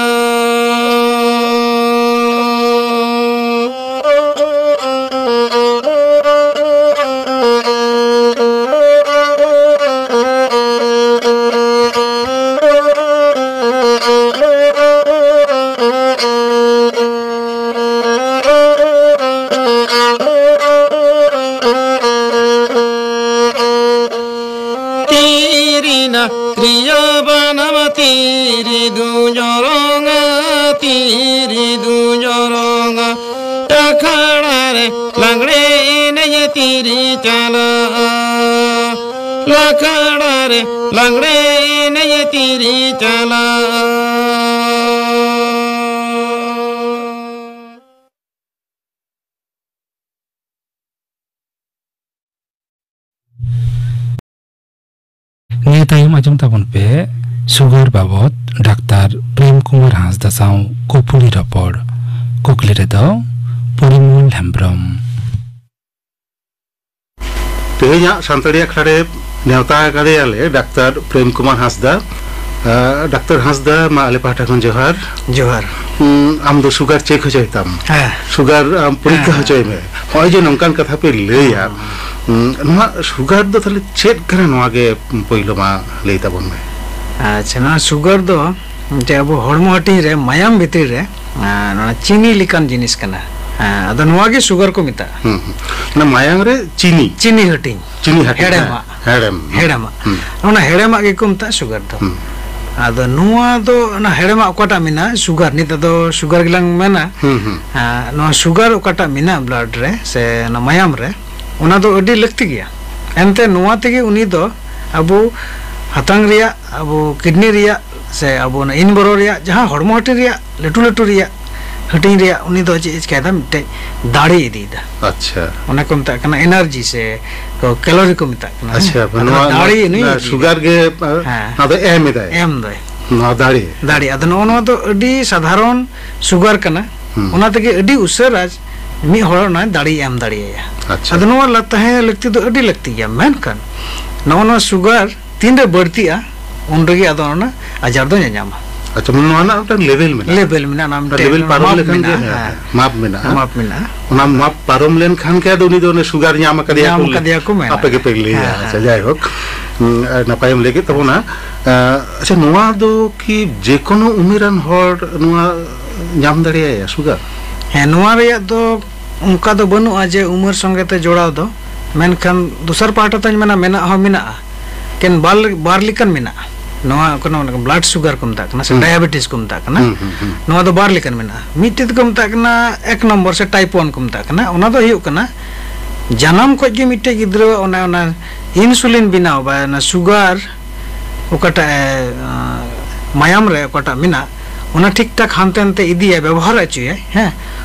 ᱛᱤᱨᱤᱱᱟ ᱨᱤᱭᱟ ᱵᱟᱱᱟᱢ ᱛᱤᱨᱤ ᱫᱩᱧ ᱚᱨᱚᱝᱟ, ᱛᱤᱨᱤ ᱫᱩᱧ ᱚᱨᱚᱝᱟ᱾ ᱟᱠᱷᱲᱟ ᱨᱮ ᱞᱟᱜᱽᱲᱮ ᱮᱱᱮᱡ ᱛᱤᱨᱤ ᱪᱟᱞᱟᱜᱼᱟ, ᱟᱠᱷᱲᱟ ᱨᱮ ᱞᱟᱜᱽᱲᱮ ᱮᱱᱮᱡ ᱛᱤᱨᱤ ᱪᱟᱞᱟᱜᱼᱟ᱾ ᱱᱤᱭᱟᱹ ᱛᱟᱭᱚᱢ ᱟᱸᱡᱚᱢ ᱛᱟᱵᱚᱱ ᱯᱮ ᱥᱩᱜᱟᱨ ᱵᱟᱵᱚᱛ ᱰᱟᱠᱛᱟᱨ ᱯᱨᱮᱢ ᱠᱩᱢᱟᱨ ᱦᱟᱸᱥᱫᱟ ᱥᱟᱶ ᱠᱩᱯᱩᱞᱤ ᱨᱚᱯᱚᱲ᱾ ᱠᱩᱠᱞᱤ ᱨᱮᱫᱚ ᱯᱚᱨᱤᱢᱚᱞ ᱦᱮᱢᱵᱽᱨᱚᱢ᱾ ᱛᱮᱦᱮᱧᱟᱜ ᱥᱟᱱᱛᱟᱲᱤ ᱟᱠᱷᱲᱟ ᱨᱮ ᱱᱮᱣᱛᱟ ᱟᱠᱟᱫᱮᱭᱟᱞᱮ ᱰᱟᱠᱛᱟᱨ ᱯᱨᱮᱢ ᱠᱩᱢᱟᱨ ᱦᱟᱸᱥᱫᱟ᱾ ᱟᱸ, ᱰᱟᱠᱛᱟᱨ ᱦᱟᱸᱥᱫᱟ, ᱢᱟ ᱟᱞᱮ ᱯᱟᱦᱴᱟ ᱠᱷᱚᱱ ᱡᱚᱦᱟᱨ᱾ ᱡᱚᱦᱟᱨ᱾ ᱩᱸ, ᱟᱢ ᱫᱚ ᱥᱩᱜᱟᱨ ᱪᱮᱠ ᱦᱚᱪᱚᱭ ᱛᱟᱢ᱾ ᱦᱮᱸ᱾ ᱥᱩᱜᱟᱨ ᱟᱢ ᱯᱚᱨᱤᱠᱠᱷᱟ ᱦᱮᱸ᱾ ᱦᱚᱪᱚᱭ ᱢᱮ᱾ ᱱᱚᱜᱼᱚᱭ ᱡᱮ ᱱᱚᱝᱠᱟᱱ ᱠᱟᱛᱷᱟ ᱯᱮ ᱞᱟᱹᱭᱟ, ᱦᱩᱸ᱾ ᱩᱸ, ᱱᱚᱣᱟ ᱥᱩᱜᱟᱨ ᱫᱚ ᱛᱟᱦᱞᱮ ᱪᱮᱫ ᱠᱟᱱᱟ, ᱱᱚᱣᱟ ᱜᱮ ᱯᱳᱭᱞᱳ ᱢᱟ ᱞᱟᱹᱭ ᱛᱟᱵᱚᱱ ᱢᱮ᱾ ᱟᱪᱪᱷᱟ, ᱱᱚᱣᱟ ᱥᱩᱜᱟᱨ ᱫᱚ ᱡᱮ ᱟᱵᱚ ᱦᱚᱲᱢᱚ ᱦᱟᱹᱴᱤᱧ ᱨᱮ ᱢᱟᱭᱟᱢ ᱵᱷᱤᱛᱨᱤ ᱨᱮ, ᱟᱸ, ᱱᱚᱣᱟ ᱪᱤᱱᱤ ᱞᱮᱠᱟᱱ ᱡᱤᱱᱤᱥ ᱠᱟᱱᱟ᱾ ᱦᱮᱸ, ᱟᱫᱚ ᱱᱚᱣᱟ ᱜᱮ ᱥᱩᱜᱟᱨ ᱠᱚ ᱢᱮᱛᱟᱜᱼᱟ᱾ ᱦᱩᱸ, ᱦᱩᱸ᱾ ᱚᱱᱟ ᱢᱟᱭᱟᱝ ᱨᱮ ᱪᱤᱱᱤ᱾ ᱪᱤᱱᱤ ᱦᱟᱹᱴᱤᱧ᱾ ᱪᱤᱱᱤ ᱦᱟᱹᱴᱤᱧ, ᱦᱮᱲᱮᱢᱟᱜ᱾ ᱦᱮᱸ, ᱦᱮᱲᱮᱢ᱾ ᱦᱩᱸ᱾ ᱦᱮᱲᱮᱢᱟᱜ᱾ ᱦᱩᱸ᱾ ᱚᱱᱟ ᱦᱮᱲᱮᱢᱟᱜ ᱜᱮᱠᱚ ᱢᱮᱛᱟᱜᱼᱟ ᱥᱩᱜᱟᱨ ᱫᱚ᱾ ᱦᱩᱸ᱾ ᱟᱫᱚ ᱱᱚᱣᱟ ᱫᱚ ᱚᱱᱟ ᱦᱮᱲᱮᱢᱟᱜ ᱚᱠᱟᱴᱟᱜ ᱢᱮᱱᱟᱜᱼᱟ, ᱥᱩᱜᱟᱨ, ᱱᱤᱛ ᱫᱚ ᱥᱩᱜᱟᱨ ᱜᱮᱞᱟᱝ ᱢᱮᱱᱟ᱾ ᱦᱩᱸ, ᱦᱩᱸ᱾ ᱟᱸ, ᱱᱚᱣᱟ ᱥᱩᱜᱟᱨ ᱚᱠᱟᱴᱟᱜ ᱢᱮᱱᱟᱜᱼᱟ ᱵᱞᱟᱰ ᱨᱮ ᱥᱮ ᱚᱱᱟ ᱢᱟᱭᱟᱢ ᱨᱮ, ᱚᱱᱟ ᱫᱚ ᱟᱹᱰᱤ ᱞᱟᱹᱠᱛᱤ ᱜᱮᱭᱟ᱾ ᱮᱱᱛᱮ ᱱᱚᱣᱟ ᱛᱮᱜᱮ ᱩᱱᱤ ᱫᱚ ᱟᱵᱚ ᱦᱟᱛᱟᱝ ᱨᱮᱭᱟᱜ, ᱟᱵᱚ ᱠᱤᱰᱱᱤ ᱨᱮᱭᱟᱜ, ᱥᱮ ᱟᱵᱚ ᱚᱱᱟ ᱤᱱ ᱵᱚᱨᱚ ᱨᱮᱭᱟᱜ, ᱡᱟᱦᱟᱸ ᱦᱚᱲᱢᱚ ᱦᱟᱹᱴᱤᱧ ᱨᱮᱭᱟᱜ ᱞᱟᱹᱴᱩ ᱞᱟᱹᱴᱩ ᱨᱮᱭᱟᱜ ᱦᱟᱹᱴᱤᱧ ᱨᱮᱭᱟᱜ, ᱩᱱᱤ ᱫᱚ ᱪᱮᱫ ᱮ ᱪᱤᱠᱟᱹᱭᱮᱫᱟ? ᱢᱤᱫᱴᱮᱡ ᱫᱟᱲᱮ ᱤᱫᱤᱭᱮᱫᱟ᱾ ᱟᱪᱪᱷᱟ᱾ ᱚᱱᱟ ᱠᱚ ᱢᱮᱛᱟᱜ ᱠᱟᱱᱟ ᱮᱱᱟᱨᱡᱤ, ᱥᱮ ᱠᱮᱞᱳᱨᱤ ᱠᱚ ᱢᱮᱛᱟᱜ ᱠᱟᱱᱟ᱾ ᱟᱪᱪᱷᱟ, ᱦᱮᱸ? ᱟᱫᱚ ᱱᱚᱣᱟ, ᱫᱟᱲᱮ ᱱᱚᱣᱟ, ᱱᱩᱭ ᱱᱚᱣᱟ ᱤᱫᱤᱭᱮᱫᱟ᱾ ᱥᱩᱜᱟᱨ ᱜᱮ, ᱟ, ᱦᱮᱸ᱾ ᱱᱚᱣᱟ ᱫᱚ ᱮᱢ ᱮᱫᱟᱭ᱾ ᱮᱢ ᱫᱟᱭ᱾ ᱱᱚᱣᱟ ᱫᱟᱲᱮ᱾ ᱫᱟᱲᱮ᱾ ᱟᱫᱚ ᱱᱚᱜᱼᱚ ᱱᱚᱣᱟ ᱫᱚ ᱟᱹᱰᱤ ᱥᱟᱫᱷᱟᱨᱚᱱ ᱥᱩᱜᱟᱨ ᱠᱟᱱᱟ᱾ ᱦᱩᱸ᱾ ᱚᱱᱟ ᱛᱮᱜᱮ ᱟᱹᱰᱤ ᱩᱥᱟᱹᱨᱟ ᱢᱤᱫ ᱦᱚᱲ ᱚᱱᱟ ᱫᱟᱲᱮᱭ ᱮᱢ ᱫᱟᱲᱮᱭᱟᱭᱟ᱾ ᱟᱪᱪᱷᱟ᱾ ᱟᱫᱚ ᱱᱚᱣᱟ ᱞᱟ-, ᱛᱟᱦᱮᱸ ᱞᱟᱹᱠᱛᱤ ᱫᱚ ᱟᱹᱰᱤ ᱞᱟᱹᱠᱛᱤ ᱜᱮᱭᱟ, ᱢᱮᱱᱠᱷᱟᱱ ᱱᱚᱜᱼᱚ ᱱᱚᱣᱟ ᱥᱩᱜᱟᱨ ᱛᱤᱱᱨᱮ ᱵᱟᱹᱲᱛᱤᱜᱼᱟ, ᱩᱱ ᱨᱮᱜᱮ ᱟᱫᱚ ᱚᱱᱟ ᱟᱡᱟᱨ ᱫᱚ ᱧᱟᱧᱟᱢᱟ᱾ ᱟᱪᱪᱷᱟ, ᱢᱟᱱᱮ ᱱᱚᱣᱟ ᱨᱮᱱᱟᱜ ᱢᱤᱫᱴᱟᱝ ᱞᱮᱵᱮᱞ ᱢᱮᱱᱟᱜᱼᱟ᱾ ᱞᱮᱵᱮᱞ ᱢᱮᱱᱟᱜᱼᱟ, ᱚᱱᱟ ᱢᱤᱫᱴᱮᱱ ᱞᱮᱵᱮᱞ ᱯᱟᱨᱚᱢ ᱢᱟᱯ ᱞᱮᱠᱷᱟᱱ ᱜᱮ, ᱢᱮᱱᱟᱜᱼᱟ, ᱦᱮᱸ, ᱦᱮᱸ᱾ ᱦᱮᱸ, ᱢᱟᱯ ᱢᱮᱱᱟᱜᱼᱟ᱾ ᱢᱟᱯ ᱢᱮᱱᱟᱜᱼᱟ᱾ ᱚᱱᱟ ᱢᱟᱯ ᱯᱟᱨᱚᱢ ᱞᱮᱱᱠᱷᱟᱱ ᱜᱮ ᱟᱫᱚ ᱩᱱᱤ ᱫᱚ ᱚᱱᱮ ᱥᱩᱜᱟᱨ ᱧᱟᱢ ᱟᱠᱟᱫᱮᱭᱟ ᱧᱟᱢ ᱠᱚ, ᱟᱠᱟᱫᱮᱭᱟ ᱠᱚ ᱢᱮᱱᱟ᱾ ᱟᱯᱮ ᱜᱮᱯᱮ ᱞᱟᱹᱭᱟ᱾ ᱦᱮᱸ, ᱟᱪᱪᱷᱟ, ᱦᱮᱸ᱾ ᱡᱟᱭᱦᱳᱠ, ᱦᱩᱸ, ᱟᱨ ᱱᱟᱯᱟᱭᱮᱢ ᱞᱟᱹᱭ ᱠᱮᱫ ᱛᱟᱵᱚᱱᱟ᱾ ᱟᱸ, ᱟᱪᱪᱷᱟ, ᱱᱚᱣᱟ ᱫᱚ ᱠᱤ ᱡᱮᱠᱳᱱᱳ ᱩᱢᱮᱨᱟᱱ ᱦᱚᱲ ᱱᱚᱣᱟ ᱧᱟᱢ ᱫᱟᱲᱮᱭᱟᱭᱟ ᱥᱩᱜᱟᱨ? ᱦᱮᱸ, ᱱᱚᱣᱟ ᱨᱮᱭᱟᱜ ᱫᱚ ᱚᱱᱠᱟ ᱫᱚ ᱵᱟᱹᱱᱩᱜᱼᱟ ᱡᱮ ᱩᱢᱮᱨ ᱥᱚᱸᱜᱮ ᱛᱮ ᱡᱚᱲᱟᱣ ᱫᱚ, ᱢᱮᱱᱠᱷᱟᱱ ᱫᱚᱥᱟᱨ ᱯᱟᱦᱴᱟ ᱛᱮᱧ ᱢᱮᱱᱟ, ᱢᱮᱱᱟᱜ ᱦᱚᱸ ᱢᱮᱱᱟᱜᱼᱟ᱾ ᱮᱠᱮᱱ ᱵᱟᱨ, ᱵᱟᱨ ᱞᱮᱠᱟᱱ ᱢᱮᱱᱟᱜᱼᱟ᱾ ᱱᱚᱣᱟ ᱠᱟᱱᱟ, ᱚᱱᱟ blood sugar ᱠᱚ ᱢᱮᱛᱟᱜ ᱠᱟᱱᱟ, ᱥᱮ ᱦᱩᱸ᱾ Diabetes ᱠᱚ ᱢᱮᱛᱟᱜ ᱠᱟᱱᱟ᱾ ᱦᱩᱸ, ᱦᱩᱸ, ᱦᱩᱸ᱾ ᱱᱚᱣᱟ ᱫᱚ ᱵᱟᱨ ᱞᱮᱠᱟᱱ ᱢᱮᱱᱟᱜᱼᱟ᱾ ᱢᱤᱫᱴᱮᱡ ᱫᱚᱠᱚ ᱢᱮᱛᱟᱜ ᱠᱟᱱᱟ ᱮᱠ ᱱᱚᱢᱵᱚᱨ ᱥᱮ type one ᱠᱚ ᱢᱮᱛᱟᱜ ᱠᱟᱱᱟ᱾ ᱚᱱᱟ ᱫᱚ ᱦᱩᱭᱩᱜ ᱠᱟᱱᱟ ᱡᱟᱱᱟᱢ ᱠᱷᱚᱡ ᱜᱮ ᱢᱤᱫᱴᱮᱡ ᱜᱤᱫᱽᱨᱟᱹ ᱚᱱᱟ, ᱚᱱᱟ insulin ᱵᱮᱱᱟᱣ ᱵᱟ ᱚᱱᱟ ᱥᱩᱜᱟᱨ ᱚᱠᱟᱴᱟᱜ ᱮ, ᱟᱸ, ᱢᱟᱭᱟᱢ ᱨᱮ ᱚᱠᱟᱴᱟᱜ ᱢᱮᱱᱟᱜ, ᱚᱱᱟ ᱴᱷᱤᱠ ᱴᱷᱟᱠ ᱦᱟᱱᱛᱮ ᱱᱟᱛᱮ ᱤᱫᱤᱭᱟᱭ, ᱵᱮᱵᱚᱦᱟᱨ ᱦᱚᱪᱚᱭᱟᱭ, ᱦᱮᱸ,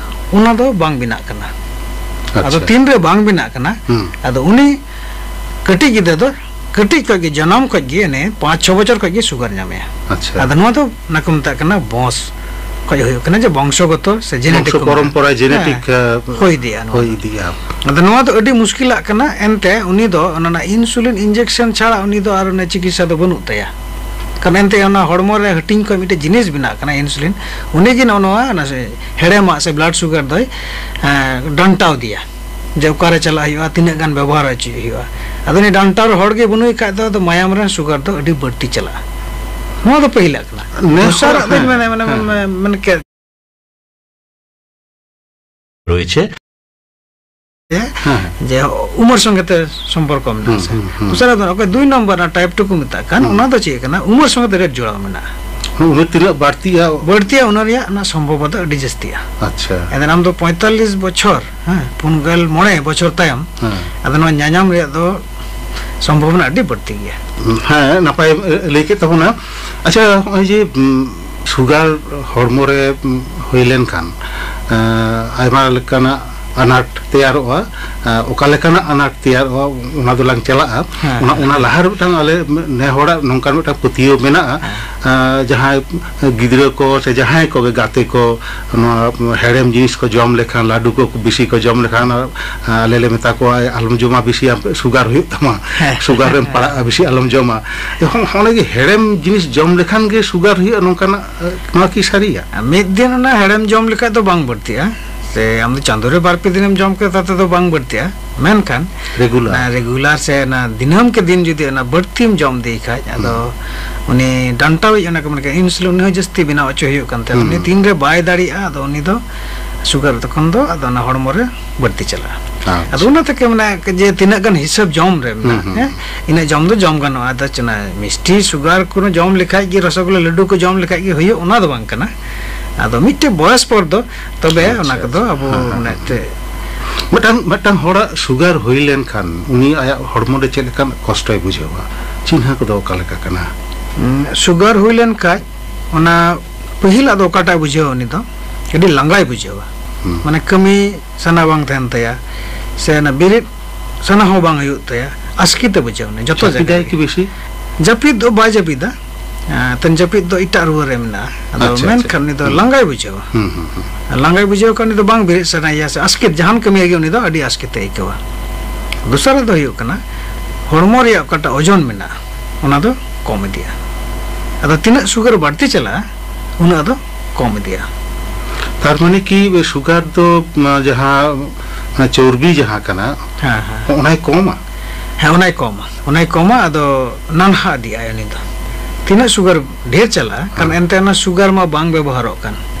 ᱚᱱᱟ ᱫᱚ ᱵᱟᱝ ᱵᱮᱱᱟᱜ ᱠᱟᱱᱟ᱾ ᱟᱫᱚ ᱟᱪᱪᱷᱟ᱾ ᱛᱤᱱᱨᱮ ᱵᱟᱝ ᱵᱮᱱᱟᱜ ᱠᱟᱱᱟ, ᱦᱩᱸ᱾ ᱟᱫᱚ ᱩᱱᱤ ᱠᱟᱹᱴᱤᱡ ᱜᱤᱫᱽᱨᱟᱹ ᱫᱚ ᱠᱟᱹᱴᱤᱡ ᱠᱷᱚᱡ ᱜᱮ, ᱡᱟᱱᱟᱢ ᱠᱷᱚᱡ ᱜᱮ, ᱚᱱᱮ ᱯᱟᱸᱪ ᱪᱷᱚ ᱵᱚᱪᱷᱚᱨ ᱠᱷᱚᱡ ᱜᱮ ᱥᱩᱜᱟᱨ ᱧᱟᱢᱮᱭᱟ᱾ ᱟᱪᱪᱷᱟ᱾ ᱟᱫᱚ ᱱᱚᱣᱟ ᱫᱚ ᱚᱱᱟ ᱠᱚ ᱢᱮᱛᱟᱜ ᱠᱟᱱᱟ ᱵᱚᱸᱥ ᱠᱷᱚᱡ ᱦᱩᱭᱩᱜ ᱠᱟᱱᱟ, ᱡᱮ ᱵᱚᱝᱥᱚᱜᱚᱛᱚ ᱥᱮ genetic ᱵᱚᱝᱥᱚ ᱠᱚ ᱢᱮᱛᱟᱜ ᱯᱚᱨᱚᱢᱯᱚᱨᱟ ᱠᱟᱱᱟ᱾ Genetic, ᱦᱮᱸ, ᱦᱩᱭ ᱤᱫᱤᱜᱼᱟ ᱱᱚᱣᱟ ᱦᱩᱭ ᱫᱚ᱾ ᱤᱫᱤᱜᱼᱟ᱾ ᱟᱫᱚ ᱱᱚᱣᱟ ᱫᱚ ᱟᱹᱰᱤ ᱢᱩᱥᱠᱤᱞᱟᱜ ᱠᱟᱱᱟ, ᱮᱱᱛᱮ ᱩᱱᱤ ᱫᱚ ᱚᱱᱟ ᱨᱮᱱᱟᱜ insulin injection ᱪᱷᱟᱲᱟ ᱩᱱᱤ ᱫᱚ ᱟᱨ ᱚᱱᱟ ᱪᱤᱠᱤᱛᱥᱟ ᱫᱚ ᱵᱟᱹᱱᱩᱜ ᱛᱟᱭᱟ᱾ ᱠᱟᱨᱚᱱ ᱮᱱᱛᱮ ᱚᱱᱟ ᱦᱚᱲᱢᱚ ᱨᱮ ᱦᱟᱹᱴᱤᱧ ᱠᱷᱚᱡ ᱢᱤᱫᱴᱮᱡ ᱡᱤᱱᱤᱥ ᱵᱮᱱᱟᱜ ᱠᱟᱱᱟ insulin, ᱩᱱᱤ ᱜᱮ ᱱᱚᱜᱼᱚ ᱱᱚᱣᱟ, ᱚᱱᱟ ᱥᱮ ᱦᱮᱲᱮᱢᱟᱜ ᱥᱮ blood sugar ᱫᱚᱭ, ᱮᱸ, ᱰᱟᱱᱴᱟᱣ ᱤᱫᱤᱭᱟ᱾ ᱡᱮ ᱚᱠᱟᱨᱮ ᱪᱟᱞᱟᱜ ᱦᱩᱭᱩᱜᱼᱟ, ᱛᱤᱱᱟᱹᱜ ᱜᱟᱱ ᱵᱮᱵᱚᱦᱟᱨ ᱦᱚᱪᱚᱭ ᱦᱩᱭᱩᱜᱼᱟ᱾ ᱟᱫᱚ ᱩᱱᱤ ᱰᱟᱱᱴᱟᱣ ᱦᱚᱲ ᱜᱮ ᱵᱟᱹᱱᱩᱭ ᱠᱷᱟᱡ ᱫᱚ, ᱟᱫᱚ ᱢᱟᱭᱟᱢ ᱨᱮ ᱥᱩᱜᱟᱨ ᱫᱚ ᱟᱹᱰᱤ ᱵᱟᱹᱲᱛᱤ ᱪᱟᱞᱟᱜᱼᱟ᱾ ᱱᱚᱣᱟ ᱫᱚ ᱯᱟᱹᱦᱤᱞᱟᱜ ᱠᱟᱱᱟ᱾ ᱱᱮ ᱫᱚᱥᱟᱨᱟᱜ ᱦᱚᱲ, ᱫᱚᱧ ᱦᱮᱸ, ᱢᱮᱱᱟ, ᱢᱮᱱᱟ, ᱦᱮᱸ᱾ ᱢᱮᱱ, ᱢᱮᱱ ᱠᱮᱫ᱾ রয়েছে। ᱦᱮᱸ᱾ ᱡᱮ ᱩᱢᱮᱨ ᱥᱚᱸᱜᱮ ᱛᱮ ᱥᱚᱢᱯᱚᱨᱠᱚ ᱢᱮᱱᱟᱜᱼᱟ ᱦᱩᱸ, ᱥᱮ᱾ ᱦᱩᱸ, ᱦᱩᱸ᱾ ᱫᱚᱥᱟᱨᱟᱜ ᱫᱚ ᱚᱠᱚᱭ ᱫᱩᱭ ᱱᱚᱢᱵᱚᱨ ᱨᱮᱱᱟᱜ type two ᱠᱚ ᱢᱮᱛᱟᱜ ᱠᱟᱱ, ᱦᱩᱸ᱾ ᱚᱱᱟ ᱫᱚ ᱪᱮᱫ ᱠᱟᱱᱟ? ᱩᱢᱮᱨ ᱥᱚᱸᱜᱮ ᱛᱮ rate ᱡᱚᱲᱟᱣ ᱢᱮᱱᱟᱜᱼᱟ᱾ ᱦᱩᱸ, ᱩᱢᱮᱨ ᱛᱤᱱᱟᱹᱜ ᱵᱟᱹᱲᱛᱤᱜᱼᱟ? ᱵᱟᱹᱲᱛᱤᱜᱼᱟ, ᱚᱱᱟ ᱨᱮᱭᱟᱜ ᱚᱱᱟ ᱥᱚᱢᱵᱷᱚᱵᱚᱛᱟ ᱟᱹᱰᱤ ᱡᱟᱹᱥᱛᱤᱜᱼᱟ᱾ ᱟᱪᱪᱷᱟ᱾ ᱮᱱᱠᱷᱟᱱ ᱟᱢ ᱫᱚ ᱯᱚᱸᱭᱛᱟᱞᱞᱤᱥ ᱵᱚᱪᱷᱚᱨ, ᱦᱮᱸ, ᱯᱩᱱ ᱜᱮᱞ ᱢᱚᱬᱮ ᱵᱚᱪᱷᱚᱨ ᱛᱟᱭᱚᱢ, ᱦᱮᱸ᱾ ᱟᱫᱚ ᱱᱚᱣᱟ ᱧᱟᱧᱟᱢ ᱨᱮᱭᱟᱜ ᱫᱚ ᱥᱚᱢᱵᱷᱚᱵᱚᱱᱟ ᱟᱹᱰᱤ ᱵᱟᱹᱲᱛᱤ ᱜᱮᱭᱟ᱾ ᱦᱮᱸ, ᱱᱟᱯᱟᱭ ᱞᱟᱹᱭ ᱠᱮᱫ ᱛᱟᱵᱚᱱᱟ᱾ ᱟᱪᱪᱷᱟ, ᱱᱚᱜᱼᱚᱭ ᱡᱮ, ᱩᱢ, ᱥᱩᱜᱟᱨ ᱦᱚᱲᱢᱚ ᱨᱮ, ᱩᱢ, ᱦᱩᱭ ᱞᱮᱱᱠᱷᱟᱱ, ᱮᱸ, ᱟᱭᱢᱟ ᱞᱮᱠᱟᱱᱟᱜ ᱟᱱᱟᱴ ᱛᱮᱭᱟᱨᱚᱜᱼᱟ᱾ ᱟᱸ, ᱚᱠᱟ ᱞᱮᱠᱟᱱᱟᱜ ᱟᱱᱟᱴ ᱛᱮᱭᱟᱨᱚᱜᱼᱟ, ᱚᱱᱟ ᱫᱚᱞᱟᱝ ᱪᱟᱞᱟᱜᱼᱟ᱾ ᱦᱮᱸ, ᱚᱱᱟ, ᱦᱮᱸ, ᱚᱱᱟ ᱦᱮᱸ᱾ ᱞᱟᱦᱟ ᱨᱮ ᱢᱤᱫᱴᱟᱝ ᱟᱞᱮ ᱱᱮ ᱦᱚᱲᱟᱜ ᱱᱚᱝᱠᱟᱱ ᱢᱤᱫᱴᱟᱝ ᱯᱟᱹᱛᱭᱟᱹᱣ ᱢᱮᱱᱟᱜᱼᱟ᱾ ᱦᱮᱸ᱾ ᱟᱸ, ᱡᱟᱦᱟᱸᱭ ᱜᱤᱫᱽᱨᱟᱹ ᱠᱚ ᱥᱮ ᱡᱟᱦᱟᱸᱭ ᱠᱚᱜᱮ ᱜᱟᱛᱮ ᱠᱚ ᱱᱚᱣᱟ ᱦᱮᱲᱮᱢ ᱡᱤᱱᱤᱥ ᱠᱚ ᱡᱚᱢ ᱞᱮᱠᱷᱟᱱ, ᱞᱟᱹᱰᱩ ᱠᱚ ᱵᱮᱥᱤ ᱠᱚ ᱡᱚᱢ ᱞᱮᱠᱷᱟᱱ, ᱟᱸ, ᱟᱞᱮ ᱞᱮ ᱢᱮᱛᱟ ᱠᱚᱣᱟ, "ᱟᱞᱚᱢ ᱡᱚᱢᱟ ᱵᱮᱥᱤ, ᱟᱢ ᱥᱩᱜᱟᱨ ᱦᱩᱭᱩᱜ ᱛᱟᱢᱟ, ᱦᱮᱸ᱾ ᱥᱩᱜᱟᱨ ᱨᱮᱢ ᱦᱮᱸ᱾ ᱯᱟᱲᱟᱜᱼᱟ, ᱵᱮᱥᱤ ᱟᱞᱚᱢ ᱡᱚᱢᱟ᱾" ᱦᱚᱸ-, ᱦᱚᱸᱜᱼᱚᱭ ᱡᱮ ᱦᱮᱲᱮᱢ ᱡᱤᱱᱤᱥ ᱡᱚᱢ ᱞᱮᱠᱷᱟᱱ ᱜᱮ ᱥᱩᱜᱟᱨ ᱦᱩᱭᱩᱜᱼᱟ, ᱱᱚᱝᱠᱟᱱᱟᱜ, ᱟᱸ, ᱱᱚᱣᱟ ᱠᱤ ᱥᱟᱹᱨᱤᱭᱟ? ᱢᱤᱫ ᱫᱤᱱ ᱚᱱᱟ ᱦᱮᱲᱮᱢ ᱡᱚᱢ ᱞᱮᱠᱷᱟᱡ ᱫᱚ ᱵᱟᱝ ᱵᱟᱹᱲᱛᱤᱜᱼᱟ᱾ ᱥᱮ ᱟᱢ ᱫᱚ ᱪᱟᱸᱫᱳ ᱨᱮ ᱵᱟᱨ ᱯᱮ ᱫᱤᱱᱮᱢ ᱡᱚᱢ ᱠᱮᱫᱟ, ᱛᱟᱛᱮ ᱫᱚ ᱵᱟᱝ ᱵᱟᱹᱲᱛᱤᱜᱼᱟ᱾ ᱢᱮᱱᱠᱷᱟᱱ ᱨᱮᱜᱩᱞᱟᱨ᱾ ᱚᱱᱟ ᱨᱮᱜᱩᱞᱟᱨ ᱥᱮ ᱚᱱᱟ ᱫᱤᱱᱟᱹᱢ ᱠᱮ ᱫᱤᱱ ᱡᱩᱫᱤ ᱚᱱᱟ ᱵᱟᱹᱲᱛᱤᱢ ᱡᱚᱢ ᱤᱫᱤᱭ ᱠᱷᱟᱡ, ᱟᱫᱚ ᱦᱩᱸ᱾ ᱩᱱᱤ ᱰᱟᱱᱴᱟᱣᱤᱡ, ᱚᱱᱟ ᱠᱚ ᱢᱮᱱ ᱠᱟᱱᱟ ᱤᱱᱥᱩᱞᱤᱱ, ᱩᱱᱤ ᱦᱚᱸ ᱡᱟᱹᱥᱛᱤ ᱵᱮᱱᱟᱣ ᱦᱚᱪᱚ ᱦᱩᱭᱩᱜ ᱠᱟᱱ ᱛᱟᱭᱟ᱾ ᱦᱩᱸ᱾ ᱩᱱᱤ ᱛᱤᱱᱨᱮ ᱵᱟᱭ ᱫᱟᱲᱮᱭᱟᱜᱼᱟ, ᱟᱫᱚ ᱩᱱᱤ ᱫᱚ ᱥᱩᱜᱟᱨ ᱛᱚᱠᱷᱚᱱ ᱫᱚ ᱟᱫᱚ ᱚᱱᱟ ᱦᱚᱲᱢᱚ ᱨᱮ ᱵᱟᱹᱲᱛᱤ ᱪᱟᱞᱟᱜᱼᱟ᱾ ᱟᱪᱪᱷᱟ᱾ ᱟᱫᱚ ᱚᱱᱟ ᱛᱮᱜᱮ ᱢᱟᱱᱮ ᱡᱮ ᱛᱤᱱᱟᱹᱜ ᱜᱟᱱ ᱦᱤᱥᱟᱹᱵ ᱡᱚᱢ ᱨᱮ ᱢᱮᱱᱟᱜᱼᱟ, ᱦᱩᱸ, ᱦᱩᱸ, ᱦᱮᱸ, ᱦᱩᱸ᱾ ᱤᱱᱟᱹᱜ ᱡᱚᱢ ᱫᱚ ᱡᱚᱢ ᱜᱟᱱᱚᱜᱼᱟ᱾ ᱟᱫᱚ ᱪᱮᱫ ᱚᱱᱟ ᱢᱤᱥᱴᱤ ᱥᱩᱜᱟᱨ ᱠᱚ ᱡᱚᱢ ᱞᱮᱠᱷᱟᱡ ᱜᱮ, ᱨᱚᱥᱚᱜᱳᱞᱞᱟ ᱞᱟᱹᱰᱩ ᱠᱚ ᱡᱚᱢ ᱞᱮᱠᱷᱟᱡ ᱜᱮ ᱦᱩᱭᱩᱜ, ᱚᱱᱟ ᱫᱚ ᱵᱟᱝ ᱠᱟᱱᱟ᱾ ᱟᱫᱚ ᱢᱤᱫᱴᱮᱡ ᱵᱚᱭᱚᱥ ᱯᱚᱨ ᱫᱚ ᱛᱚᱵᱮ ᱟᱪᱪᱷᱟ, ᱚᱱᱟ ᱠᱚᱫᱚ ᱟᱪᱪᱷᱟ᱾ ᱟᱵᱚ ᱦᱮᱸ, ᱦᱮᱸ, ᱢᱟᱱᱮ ᱦᱮᱸ᱾ ᱛᱮ ᱢᱤᱫᱴᱟᱝ, ᱢᱤᱫᱴᱟᱝ ᱦᱚᱲᱟᱜ ᱥᱩᱜᱟᱨ ᱦᱩᱭ ᱞᱮᱱᱠᱷᱟᱱ ᱩᱱᱤ ᱟᱭᱟᱜ ᱦᱚᱲᱢᱚ ᱨᱮ ᱪᱮᱫ ᱞᱮᱠᱟᱱ ᱠᱚᱥᱴᱚᱭ ᱵᱩᱡᱷᱟᱹᱣᱟ? ᱪᱤᱱᱦᱟᱹ ᱠᱚᱫᱚ ᱚᱠᱟ ᱞᱮᱠᱟ ᱠᱟᱱᱟ? ᱩᱸ, ᱥᱩᱜᱟᱨ ᱦᱩᱭ ᱞᱮᱱᱠᱷᱟᱡ ᱚᱱᱟ ᱯᱟᱹᱦᱤᱞᱟᱜ ᱫᱚ ᱚᱠᱟᱴᱟᱜ ᱵᱩᱡᱷᱟᱹᱣᱟ, ᱩᱱᱤ ᱫᱚ ᱟᱹᱰᱤ ᱞᱟᱸᱜᱟᱭ ᱵᱩᱡᱷᱟᱹᱣᱟ᱾ ᱦᱩᱸ᱾ ᱢᱟᱱᱮ ᱠᱟᱹᱢᱤ ᱥᱟᱱᱟ ᱵᱟᱝ ᱛᱟᱦᱮᱱ ᱛᱟᱭᱟ, ᱥᱮ ᱚᱱᱟ ᱵᱮᱨᱮᱫ ᱥᱟᱱᱟ ᱦᱚᱸ ᱵᱟᱝ ᱦᱩᱭᱩᱜ ᱛᱟᱭᱟ, ᱟᱥᱠᱮᱛᱮ ᱵᱩᱡᱷᱟᱹᱣᱟ᱾ ᱩᱱᱤ ᱡᱚᱛᱚ ᱡᱟᱹᱯᱤᱫᱟᱭ ᱡᱟᱭᱜᱟ ᱨᱮ ᱠᱤ ᱵᱮᱥᱤ? ᱡᱟᱹᱯᱤᱫ ᱫᱚ ᱵᱟᱭ ᱡᱟᱹᱯᱤᱫᱟ᱾ ᱮᱸ, ᱛᱮᱱ ᱡᱟᱹᱯᱤᱫ ᱫᱚ ᱮᱴᱟᱜ ᱨᱩᱣᱟᱹ ᱨᱮ ᱢᱮᱱᱟᱜᱼᱟ᱾ ᱟᱫᱚ ᱟᱪᱪᱷᱟ, ᱟᱪᱪᱷᱟ᱾ ᱢᱮᱱᱠᱷᱟᱱ ᱩᱱᱤ ᱫᱚ ᱦᱩᱸ᱾ ᱞᱟᱸᱜᱟᱭ ᱵᱩᱡᱷᱟᱹᱣᱟ᱾ ᱦᱩᱸ, ᱦᱩᱸ, ᱦᱩᱸ᱾ ᱞᱟᱸᱜᱟᱭ ᱵᱩᱡᱷᱟᱹᱣ ᱠᱷᱟᱱ ᱩᱱᱤ ᱫᱚ ᱵᱟᱝ ᱵᱮᱨᱮᱫ ᱥᱟᱱᱟᱭᱮᱭᱟ ᱥᱮ ᱟᱥᱠᱮᱛ, ᱡᱟᱦᱟᱱ ᱠᱟᱹᱢᱤ ᱨᱮᱜᱮ ᱩᱱᱤ ᱫᱚ ᱟᱹᱰᱤ ᱟᱥᱠᱮᱛᱮ ᱟᱹᱭᱠᱟᱹᱣᱟ᱾ ᱫᱚᱥᱟᱨᱟᱜ ᱫᱚ ᱦᱩᱭᱩᱜ ᱠᱟᱱᱟ, ᱦᱚᱲᱢᱚ ᱨᱮᱭᱟᱜ ᱚᱠᱟᱴᱟᱜ ᱳᱡᱚᱱ ᱢᱮᱱᱟᱜᱼᱟ, ᱚᱱᱟ ᱫᱚ ᱠᱚᱢ ᱤᱫᱤᱜᱼᱟ᱾ ᱟᱫᱚ ᱛᱤᱱᱟᱹᱜ ᱥᱩᱜᱟᱨ ᱵᱟᱹᱲᱛᱤ ᱪᱟᱞᱟᱜᱼᱟ, ᱩᱱᱟᱹᱜ ᱫᱚ ᱠᱚᱢ ᱤᱫᱤᱜᱼᱟ᱾ ᱛᱟᱨ ᱢᱟᱱᱮ ᱠᱤ ᱥᱩᱜᱟᱨ ᱫᱚ, ᱚᱱᱟ ᱡᱟᱦᱟᱸ, ᱚᱱᱟ ᱪᱚᱨᱵᱤ ᱡᱟᱦᱟᱸ ᱠᱟᱱᱟ, ᱦᱮᱸ, ᱦᱮᱸ᱾ ᱚᱱᱟᱭ ᱠᱚᱢᱟ? ᱦᱮᱸ, ᱚᱱᱟᱭ ᱠᱚᱢᱟ, ᱚᱱᱟᱭ ᱠᱚᱢᱟ, ᱟᱫᱚ ᱱᱟᱱᱦᱟ ᱤᱫᱤᱜᱼᱟᱭ ᱩᱱᱤ ᱫᱚ᱾ ᱛᱤᱱᱟᱹᱜ ᱥᱩᱜᱟᱨ ᱰᱷᱮᱨ ᱪᱟᱞᱟᱜᱼᱟ, ᱠᱟᱨᱚᱱ ᱦᱮᱸ᱾ ᱮᱱᱛᱮ ᱚᱱᱟ ᱥᱩᱜᱟᱨ ᱢᱟ ᱵᱟᱝ ᱵᱮᱵᱚᱦᱟᱨᱚᱜ ᱠᱟᱱ,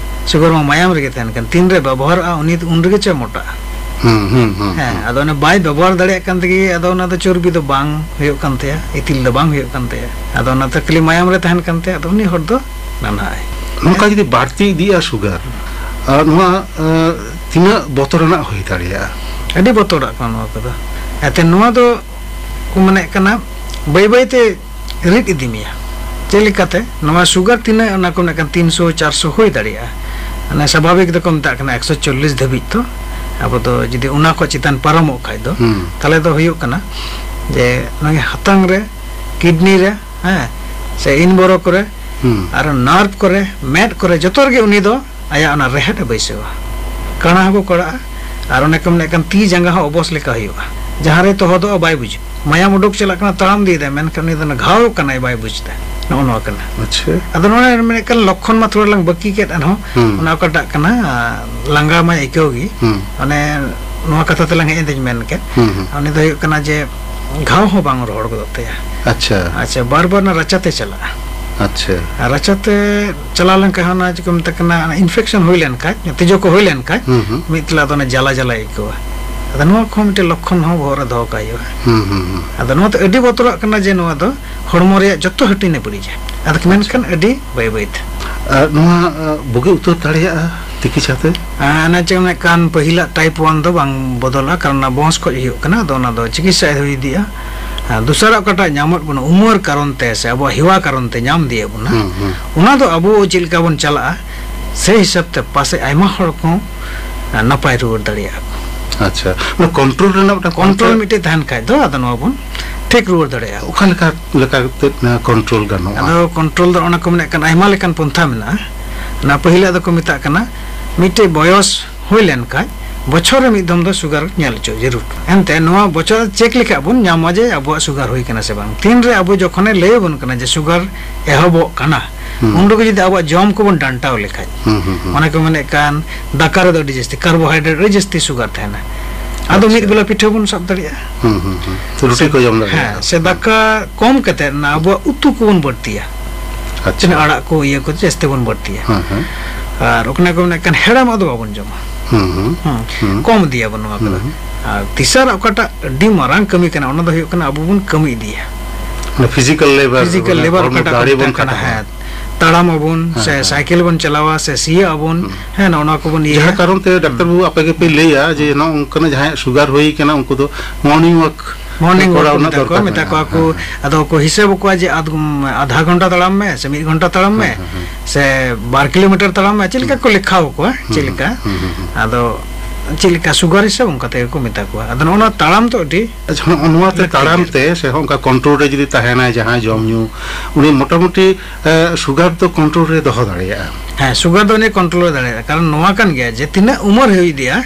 ᱥᱩᱜᱟᱨ ᱢᱟ ᱢᱟᱭᱟᱢ ᱨᱮᱜᱮ ᱛᱟᱦᱮᱱ ᱠᱟᱱ, ᱛᱤᱱᱨᱮ ᱵᱮᱵᱚᱦᱟᱨᱚᱜᱼᱟ ᱩᱱᱤ, ᱩᱱ ᱨᱮᱜᱮ ᱪᱮ ᱢᱚᱴᱟᱜᱼᱟ᱾ ᱦᱩᱸ, ᱦᱩᱸ, ᱦᱩᱸ, ᱦᱮᱸ, ᱦᱩᱸ᱾ ᱟᱫᱚ ᱚᱱᱟ ᱵᱟᱭ ᱵᱮᱵᱚᱦᱟᱨ ᱫᱟᱲᱮᱭᱟᱜ ᱠᱟᱱ ᱛᱮᱜᱮ ᱟᱫᱚ ᱚᱱᱟ ᱫᱚ ᱪᱚᱨᱵᱤ ᱫᱚ ᱵᱟᱝ ᱦᱩᱭᱩᱜ ᱠᱟᱱ ᱛᱟᱭᱟ, ᱤᱛᱤᱞ ᱫᱚ ᱵᱟᱝ ᱦᱩᱭᱩᱜ ᱠᱟᱱ ᱛᱟᱭᱟ, ᱟᱫᱚ ᱚᱱᱟᱛᱮ ᱠᱷᱟᱹᱞᱤ ᱢᱟᱭᱟᱢ ᱨᱮ ᱛᱟᱦᱮᱱ ᱠᱟᱱ ᱛᱟᱭᱟ, ᱟᱫᱚ ᱩᱱᱤ ᱦᱚᱲ ᱫᱚ ᱱᱟᱱᱦᱟᱜᱼᱟᱭ᱾ ᱱᱚᱝᱠᱟ ᱡᱩᱫᱤ ᱵᱟᱹᱲᱛᱤ ᱤᱫᱤᱜᱼᱟ ᱥᱩᱜᱟᱨ, ᱟᱨ ᱱᱚᱣᱟ, ᱟᱸ, ᱛᱤᱱᱟᱹᱜ ᱵᱚᱛᱚᱨᱟᱱᱟᱜ ᱦᱩᱭ ᱫᱟᱲᱮᱭᱟᱜᱼᱟ? ᱟᱹᱰᱤ ᱵᱚᱛᱚᱨᱟᱜ ᱠᱟᱱᱟ ᱱᱚᱣᱟ ᱠᱚᱫᱚ᱾ ᱮᱱᱛᱮ ᱱᱚᱣᱟ ᱫᱚ ᱠᱚ ᱢᱮᱱᱮᱫ ᱠᱟᱱᱟ ᱵᱟᱹᱭ ᱵᱟᱹᱭ ᱛᱮ ᱨᱤᱫ ᱤᱫᱤ ᱢᱮᱭᱟ᱾ ᱪᱮᱫ ᱞᱮᱠᱟᱛᱮ? ᱱᱚᱣᱟ ᱥᱩᱜᱟᱨ ᱛᱤᱱᱟᱹᱜ, ᱚᱱᱟ ᱠᱚ ᱢᱮᱱᱮᱫ ᱠᱟᱱ ᱛᱤᱱᱥᱚ, ᱪᱟᱨᱥᱚ ᱦᱩᱭ ᱫᱟᱲᱮᱭᱟᱜᱼᱟ᱾ ᱢᱟᱱᱮ ᱥᱟᱵᱷᱟᱵᱤᱠ ᱫᱚᱠᱚ ᱢᱮᱛᱟᱜ ᱠᱟᱱᱟ ᱮᱠᱥᱚ ᱪᱚᱞᱞᱤᱥ ᱫᱷᱟᱹᱵᱤᱡ ᱛᱚ᱾ ᱟᱵᱚ ᱫᱚ ᱡᱩᱫᱤ ᱚᱱᱟ ᱠᱷᱚᱱ ᱪᱮᱛᱟᱱ ᱯᱟᱨᱚᱢᱚᱜ ᱠᱷᱟᱡ ᱫᱚ, ᱦᱩᱸ᱾ ᱛᱟᱦᱚᱞᱮ ᱫᱚ ᱦᱩᱭᱩᱜ ᱠᱟᱱᱟ ᱡᱮ ᱱᱚᱜᱼᱚᱭ ᱦᱟᱛᱟᱝ ᱨᱮ, ᱠᱤᱰᱱᱤ ᱨᱮ, ᱦᱮᱸ, ᱥᱮ ᱤᱱ ᱵᱚᱨᱚ ᱠᱚᱨᱮ, ᱦᱩᱸ᱾ ᱟᱨ ᱱᱟᱨᱵᱷ ᱠᱚᱨᱮ, ᱢᱮᱫ ᱠᱚᱨᱮ, ᱡᱚᱛᱚ ᱨᱮᱜᱮ ᱩᱱᱤ ᱫᱚ ᱟᱭᱟᱜ ᱚᱱᱟ ᱨᱮᱦᱮᱫ ᱮ ᱵᱟᱹᱭᱥᱟᱹᱣᱟ᱾ ᱠᱟᱬᱟ ᱦᱚᱸᱠᱚ ᱠᱟᱲᱟᱜᱼᱟ, ᱟᱨ ᱚᱱᱮ ᱠᱚ ᱢᱮᱱᱮᱫ ᱠᱟᱱ ᱛᱤ ᱡᱟᱸᱜᱟ ᱦᱚᱸ ᱚᱵᱚᱥ ᱞᱮᱠᱟ ᱦᱩᱭᱩᱜᱼᱟ᱾ ᱡᱟᱦᱟᱸ ᱨᱮ ᱛᱚᱦᱚᱫᱚᱜᱼᱟ ᱵᱟᱭ ᱵᱩᱡᱩᱜ, ᱢᱟᱭᱟᱢ ᱩᱰᱩᱠ ᱪᱟᱞᱟᱜ ᱠᱟᱱᱟ, ᱛᱟᱲᱟᱢ ᱤᱫᱤᱭᱮᱫᱟᱭ, ᱢᱮᱱᱠᱷᱟᱱ ᱩᱱᱤ ᱫᱚ ᱚᱱᱟ ᱜᱷᱟᱣ ᱠᱟᱱᱟᱭ, ᱵᱟᱭ ᱵᱩᱡᱽ ᱮᱫᱟ᱾ ᱱᱚᱜᱼᱚ ᱱᱚᱣᱟ ᱠᱟᱱᱟ᱾ ᱟᱪᱪᱷᱟ᱾ ᱟᱫᱚ ᱱᱚᱰᱮ ᱢᱮᱱᱮᱫ ᱠᱟᱱ ᱞᱚᱠᱠᱷᱚᱱ ᱢᱟ ᱛᱷᱚᱲᱟ ᱞᱟᱝ ᱵᱟᱹᱠᱤ ᱠᱮᱫ, ᱮᱱᱦᱚᱸ ᱦᱩᱸ᱾ ᱚᱱᱟ ᱚᱠᱟᱴᱟᱜ ᱠᱟᱱᱟ, ᱞᱟᱸᱜᱟ ᱢᱟᱭ ᱟᱹᱭᱠᱟᱹᱣ ᱜᱮ᱾ ᱦᱩᱸ᱾ ᱚᱱᱮ ᱱᱚᱣᱟ ᱠᱟᱛᱷᱟ ᱛᱮᱞᱟᱝ ᱦᱮᱡ ᱮᱱ ᱛᱤᱧ ᱢᱮᱱ ᱠᱮᱫ᱾ ᱦᱩᱸ, ᱦᱩᱸ᱾ ᱩᱱᱤ ᱫᱚ ᱦᱩᱭᱩᱜ ᱠᱟᱱᱟ ᱡᱮ ᱜᱷᱟᱣ ᱦᱚᱸ ᱵᱟᱝ ᱨᱚᱦᱚᱲ ᱜᱚᱫᱚᱜ ᱛᱟᱭᱟ᱾ ᱟᱪᱪᱷᱟ᱾ ᱟᱪᱪᱷᱟ, ᱵᱟᱨ ᱵᱟᱨ ᱚᱱᱟ ᱨᱟᱪᱟᱛᱮ ᱪᱟᱞᱟᱜᱼᱟ᱾ ᱟᱪᱪᱷᱟ᱾ ᱟᱨ ᱨᱟᱪᱟᱛᱮ ᱪᱟᱞᱟᱣ ᱞᱮᱱᱠᱷᱟᱱ ᱚᱱᱟ ᱪᱮᱫ ᱠᱚ ᱢᱮᱛᱟᱜ ᱠᱟᱱᱟ, ᱚᱱᱟ ᱤᱱᱯᱷᱮᱠᱥᱚᱱ ᱦᱩᱭ ᱞᱮᱱᱠᱷᱟᱱ, ᱛᱤᱡᱩ ᱠᱚ ᱦᱩᱭ ᱞᱮᱱᱠᱷᱟᱱ, ᱦᱩᱸ, ᱦᱩᱸ᱾ ᱢᱤᱫ ᱛᱮᱞᱟ ᱫᱚ ᱚᱱᱟ ᱡᱟᱞᱟ ᱡᱟᱞᱟᱭ ᱟᱹᱭᱠᱟᱹᱣᱟ᱾ ᱟᱫᱚ ᱱᱚᱣᱟ ᱠᱚᱦᱚᱸ ᱢᱤᱫᱴᱮᱱ ᱞᱚᱠᱠᱷᱚᱱ ᱦᱚᱸ ᱵᱚᱦᱚᱜ ᱨᱮ ᱫᱚᱦᱚ ᱠᱟᱜ ᱦᱩᱭᱩᱜᱼᱟ᱾ ᱦᱩᱸ, ᱦᱩᱸ, ᱦᱩᱸ᱾ ᱟᱫᱚ ᱱᱚᱣᱟ ᱫᱚ ᱟᱹᱰᱤ ᱵᱚᱛᱚᱨᱟᱜ ᱠᱟᱱᱟ ᱡᱮ ᱱᱚᱣᱟ ᱫᱚ ᱦᱚᱲᱢᱚ ᱨᱮᱭᱟᱜ ᱡᱚᱛᱚ ᱦᱟᱹᱴᱤᱧ ᱮ ᱵᱟᱹᱲᱤᱡᱟ᱾ ᱟᱫᱚ ᱟᱪᱪᱷᱟ᱾ ᱢᱮᱱᱠᱷᱟᱱ ᱟᱹᱰᱤ ᱵᱟᱹᱭ ᱵᱟᱹᱭ ᱛᱮ᱾ ᱟᱨ ᱱᱚᱣᱟ, ᱟ, ᱵᱩᱜᱤ ᱩᱛᱟᱹᱨ ᱫᱟᱲᱮᱭᱟᱜᱼᱟ ᱛᱤᱠᱤᱪᱷᱟ ᱛᱮ? ᱟᱨ ᱚᱱᱟ ᱪᱮᱫ ᱢᱮᱱᱮᱫ ᱠᱟᱱ, ᱯᱟᱹᱦᱤᱞᱟᱜ ᱴᱟᱭᱤᱯ ᱚᱣᱟᱱ ᱫᱚ ᱵᱟᱝ ᱵᱚᱫᱚᱞᱟ, ᱠᱟᱨᱚᱱ ᱚᱱᱟ ᱵᱚᱝᱥ ᱠᱷᱚᱡ ᱦᱩᱭᱩᱜ ᱠᱟᱱᱟ, ᱟᱫᱚ ᱚᱱᱟ ᱫᱚ ᱪᱤᱠᱤᱛᱥᱟ ᱦᱩᱭ ᱤᱫᱤᱜᱼᱟ᱾ ᱟᱨ ᱫᱚᱥᱟᱨᱟᱜ ᱚᱠᱟᱴᱟᱜ ᱧᱟᱢᱚᱜ ᱵᱚᱱᱟ, ᱩᱢᱟᱹᱨ ᱠᱟᱨᱚᱱ ᱛᱮ ᱥᱮ ᱟᱵᱚᱣᱟᱜ ᱦᱮᱣᱟ ᱠᱟᱨᱚᱱ ᱛᱮ ᱧᱟᱢ ᱤᱫᱤᱭᱮᱫ ᱵᱚᱱᱟ, ᱦᱩᱸ, ᱦᱩᱸ᱾ ᱚᱱᱟ ᱫᱚ ᱟᱵᱚ ᱪᱮᱫ ᱞᱮᱠᱟ ᱵᱚᱱ ᱪᱟᱞᱟᱜᱼᱟ, ᱥᱮ ᱦᱤᱥᱟᱹᱵ ᱛᱮ ᱯᱟᱥᱮᱡ ᱟᱭᱢᱟ ᱦᱚᱲ ᱠᱚ ᱱᱟᱯᱟᱭ ᱨᱩᱣᱟᱹᱲ ᱫᱟᱲᱮᱭᱟᱜᱼᱟ᱾ ᱟᱪᱪᱷᱟ, ᱚᱱᱟ ᱠᱚᱱᱴᱨᱳᱞ ᱨᱮᱱᱟᱜ ᱢᱤᱫᱴᱟᱝ ᱠᱚᱱᱴᱨᱳᱞ ᱯᱚᱱᱛᱷᱟ ᱢᱤᱫᱴᱮᱡ ᱛᱟᱦᱮᱱ ᱠᱷᱟᱡ ᱫᱚ, ᱟᱫᱚ ᱱᱚᱣᱟ ᱵᱚᱱ ᱴᱷᱤᱠ ᱨᱩᱣᱟᱹᱲ ᱫᱟᱲᱮᱭᱟᱜᱼᱟ᱾ ᱚᱠᱟ ᱞᱮᱠᱟ, ᱞᱮᱠᱟᱛᱮ, ᱟ, ᱠᱚᱱᱴᱨᱳᱞ ᱜᱟᱱᱚᱜᱼᱟ? ᱟᱫᱚ ᱠᱚᱱᱴᱨᱳᱞ ᱫᱚ ᱚᱱᱟ ᱠᱚ ᱢᱮᱱᱮᱫ ᱠᱟᱱ ᱟᱭᱢᱟ ᱞᱮᱠᱟᱱ ᱯᱚᱱᱛᱷᱟ ᱢᱮᱱᱟᱜᱼᱟ᱾ ᱚᱱᱟ ᱯᱟᱹᱦᱤᱞᱟᱜ ᱫᱚᱠᱚ ᱢᱮᱛᱟᱜ ᱠᱟᱱᱟ, ᱢᱤᱫᱴᱮᱡ ᱵᱚᱭᱚᱥ ᱦᱩᱭ ᱞᱮᱱ ᱠᱷᱟᱡ, ᱵᱚᱪᱷᱚᱨ ᱨᱮ ᱢᱤᱫ ᱫᱚᱢ ᱫᱚ ᱥᱩᱜᱟᱨ ᱧᱮᱞ ᱦᱚᱪᱚ ᱡᱟᱹᱨᱩᱲ᱾ ᱮᱱᱛᱮ ᱱᱚᱣᱟ ᱵᱚᱪᱷᱚᱨ ᱪᱮᱠ ᱞᱮᱠᱷᱟᱡ ᱵᱚᱱ ᱧᱟᱢᱟ ᱡᱮ ᱟᱵᱚᱣᱟᱜ ᱥᱩᱜᱟᱨ ᱦᱩᱭ ᱠᱟᱱᱟ ᱥᱮ ᱵᱟᱝ᱾ ᱛᱤᱱ ᱨᱮ ᱟᱵᱚ ᱡᱚᱠᱷᱚᱱᱮ ᱞᱟᱹᱭ ᱟᱵᱚᱱ ᱠᱟᱱᱟ ᱡᱮ ᱥᱩᱜᱟᱨ ᱮᱦᱚᱵᱚᱜ ᱠᱟᱱᱟ, ᱦᱩᱸ᱾ ᱩᱱ ᱨᱮᱜᱮ ᱡᱩᱫᱤ ᱟᱵᱚᱣᱟᱜ ᱡᱚᱢ ᱠᱚᱵᱚᱱ ᱰᱟᱱᱴᱟᱣ ᱞᱮᱠᱷᱟᱡ, ᱦᱩᱸ, ᱦᱩᱸ, ᱦᱩᱸ᱾ ᱚᱱᱮ ᱠᱚ ᱢᱮᱱᱮᱫ ᱠᱟᱱ, ᱫᱟᱠᱟ ᱨᱮᱫᱚ ᱟᱹᱰᱤ ᱡᱟᱹᱥᱛᱤ ᱠᱟᱨᱵᱳᱦᱟᱭᱰᱨᱮᱴ, ᱟᱹᱰᱤ ᱡᱟᱹᱥᱛᱤ ᱥᱩᱜᱟᱨ ᱛᱟᱦᱮᱱᱟ᱾ ᱟᱫᱚ ᱟᱪᱪᱷᱟ᱾ ᱢᱤᱫ ᱵᱮᱞᱟ ᱯᱤᱴᱷᱟᱹ ᱵᱚᱱ ᱥᱟᱵ ᱫᱟᱲᱮᱭᱟᱜᱼᱟ᱾ ᱦᱩᱸ, ᱦᱩᱸ, ᱦᱩᱸ᱾ ᱨᱩᱴᱤ ᱠᱚ ᱡᱚᱢ ᱫᱟᱲᱮᱭᱟᱜᱼᱟ᱾ ᱦᱮᱸ, ᱥᱮ ᱦᱩᱸ᱾ ᱫᱟᱠᱟ ᱠᱚᱢ ᱠᱟᱛᱮ ᱚᱱᱟ ᱟᱵᱚᱣᱟᱜ ᱩᱛᱩ ᱠᱚᱵᱚᱱ ᱵᱟᱹᱲᱛᱤᱭᱟ᱾ ᱟᱪᱪᱷᱟ᱾ ᱛᱤᱱᱟᱹᱜ ᱟᱲᱟᱜ ᱠᱚ, ᱤᱭᱟᱹ ᱠᱚ ᱡᱟᱹᱥᱛᱤ ᱵᱚᱱ ᱵᱟᱹᱲᱛᱤᱭᱟ᱾ ᱦᱮᱸ, ᱦᱮᱸ᱾ ᱟᱨ ᱚᱠᱟ ᱠᱚ ᱢᱮᱱᱮᱫ ᱠᱟᱱ ᱦᱮᱲᱮᱢᱟᱜ ᱫᱚ ᱵᱟᱵᱚᱱ ᱡᱚᱢᱟ᱾ ᱦᱩᱸ, ᱦᱩᱸ᱾ ᱦᱩᱸ᱾ ᱦᱩᱸ᱾ ᱠᱚᱢ ᱤᱫᱤᱭᱟᱵᱚᱱ ᱱᱚᱣᱟ ᱠᱚᱫᱚ᱾ ᱦᱩᱸ᱾ ᱟᱨ ᱛᱮᱥᱟᱨᱟᱜ ᱚᱠᱟᱴᱟᱜ ᱟᱹᱰᱤ ᱢᱟᱨᱟᱝ ᱠᱟᱹᱢᱤ ᱠᱟᱱᱟ, ᱚᱱᱟ ᱫᱚ ᱦᱩᱭᱩᱜ ᱠᱟᱱᱟ ᱟᱵᱚ ᱵᱚᱱ ᱠᱟᱹᱢᱤ ᱤᱫᱤᱭᱟ᱾ ᱢᱟᱱᱮ ᱯᱷᱤᱡᱤᱠᱟᱞ ᱞᱮᱵᱟᱨ, ᱯᱷᱤᱡᱤᱠᱟᱞ ᱢᱟᱱᱮ ᱞᱮᱵᱟᱨ ᱦᱚᱲᱢᱚ ᱚᱠᱟᱴᱟᱜ ᱠᱚ ᱫᱟᱲᱮ ᱵᱚᱱ ᱢᱮᱛᱟᱜ ᱠᱟᱱᱟ, ᱠᱷᱟᱴᱟᱣᱟ᱾ ᱦᱮᱸ᱾ ᱛᱟᱲᱟᱢ ᱟᱵᱚᱱ, ᱥᱮ ᱦᱮᱸ, ᱦᱮᱸ᱾ ᱥᱟᱭᱠᱮᱞ ᱵᱚᱱ ᱪᱟᱞᱟᱣᱟ, ᱥᱮ ᱥᱤᱭᱳᱜ ᱟᱵᱚᱱ, ᱦᱩᱸ᱾ ᱦᱮᱸ, ᱱᱚᱜᱼᱚ ᱱᱚᱣᱟ ᱠᱚᱵᱚᱱ ᱤᱭᱟᱹᱭᱟ᱾ ᱡᱟᱦᱟᱸ ᱠᱟᱨᱚᱱ ᱛᱮ ᱰᱟᱠᱛᱟᱨ ᱦᱩᱸ᱾ ᱵᱟᱹᱵᱩ ᱟᱯᱮ ᱜᱮᱯᱮ ᱞᱟᱹᱭᱟ ᱡᱮ ᱱᱚᱜᱼᱚ ᱱᱚᱝᱠᱟᱱᱟᱜ ᱡᱟᱦᱟᱸᱭᱟᱜ ᱥᱩᱜᱟᱨ ᱦᱩᱭ ᱠᱟᱱᱟ, ᱩᱱᱠᱩ ᱫᱚ ᱢᱚᱨᱱᱤᱝ ᱣᱟᱠ ᱢᱚᱨᱱᱤᱝ ᱠᱚᱨᱟᱣ ᱣᱟᱠ ᱨᱮᱱᱟᱜ ᱢᱮᱛᱟ ᱠᱚᱣᱟ, ᱫᱚᱨᱠᱟᱨ ᱢᱮᱛᱟ ᱢᱮᱱᱟᱜᱼᱟ᱾ ᱠᱚᱣᱟ ᱠᱚ, ᱦᱮᱸ, ᱦᱮᱸ᱾ ᱟᱫᱚ ᱠᱚ ᱦᱤᱥᱟᱹᱵ ᱟᱠᱚᱣᱟ ᱡᱮ ᱟᱫ-, ᱟᱫᱷᱟ ᱜᱷᱚᱱᱴᱟ ᱛᱟᱲᱟᱢ ᱢᱮ ᱥᱮ ᱢᱤᱫ ᱜᱷᱚᱱᱴᱟ ᱛᱟᱲᱟᱢ ᱢᱮ ᱦᱮᱸ, ᱦᱮᱸ, ᱦᱮᱸ᱾ ᱥᱮ ᱵᱟᱨ ᱠᱤᱞᱳᱢᱤᱴᱟᱨ ᱛᱟᱲᱟᱢ ᱢᱮ, ᱪᱮᱫ ᱞᱮᱠᱟ ᱦᱩᱸ᱾ ᱠᱚ ᱞᱮᱠᱷᱟᱣ ᱟᱠᱚᱣᱟ, ᱦᱩᱸ, ᱪᱮᱫ ᱦᱩᱸ, ᱞᱮᱠᱟ? ᱦᱩᱸ, ᱦᱩᱸ, ᱦᱩᱸ᱾ ᱟᱫᱚ ᱪᱮᱫ ᱞᱮᱠᱟ ᱥᱩᱜᱟᱨ ᱦᱤᱥᱟᱹᱵ, ᱚᱱᱠᱟ ᱛᱮᱜᱮ ᱠᱚ ᱢᱮᱛᱟ ᱠᱚᱣᱟ᱾ ᱟᱫᱚ ᱱᱚᱜᱼᱚ ᱱᱚᱣᱟ ᱛᱟᱲᱟᱢ ᱫᱚ ᱟᱹᱰᱤ ᱟᱪᱪᱷᱟ, ᱱᱚᱜᱼᱚ ᱱᱚᱣᱟ ᱛᱮ ᱞᱟᱹᱠᱛᱤ ᱛᱟᱲᱟᱢ ᱜᱮᱭᱟ᱾ ᱛᱮ ᱥᱮ ᱦᱚᱸ ᱚᱱᱠᱟ ᱠᱚᱱᱴᱨᱳᱞ ᱨᱮ ᱡᱩᱫᱤ ᱛᱟᱦᱮᱱᱟᱭ ᱡᱟᱦᱟᱸᱭ ᱡᱚᱢ ᱧᱩ, ᱩᱱᱤ ᱢᱚᱴᱟᱢᱩᱴᱤ, ᱮ, ᱥᱩᱜᱟᱨ ᱫᱚ ᱠᱚᱱᱴᱨᱳᱞ ᱨᱮ ᱫᱚᱦᱚ ᱫᱟᱲᱮᱭᱟᱜᱼᱟ᱾ ᱦᱮᱸ, ᱥᱩᱜᱟᱨ ᱫᱚ ᱩᱱᱤ ᱠᱚᱱᱴᱨᱳᱞ ᱨᱮ ᱫᱟᱲᱮᱭᱟᱜᱼᱟ᱾ ᱠᱟᱨᱚᱱ ᱱᱚᱣᱟ ᱠᱟᱱ ᱜᱮᱭᱟ ᱡᱮ ᱛᱤᱱᱟᱹᱜ ᱩᱢᱟᱹᱨ ᱦᱩᱭ ᱤᱫᱤᱜᱼᱟ,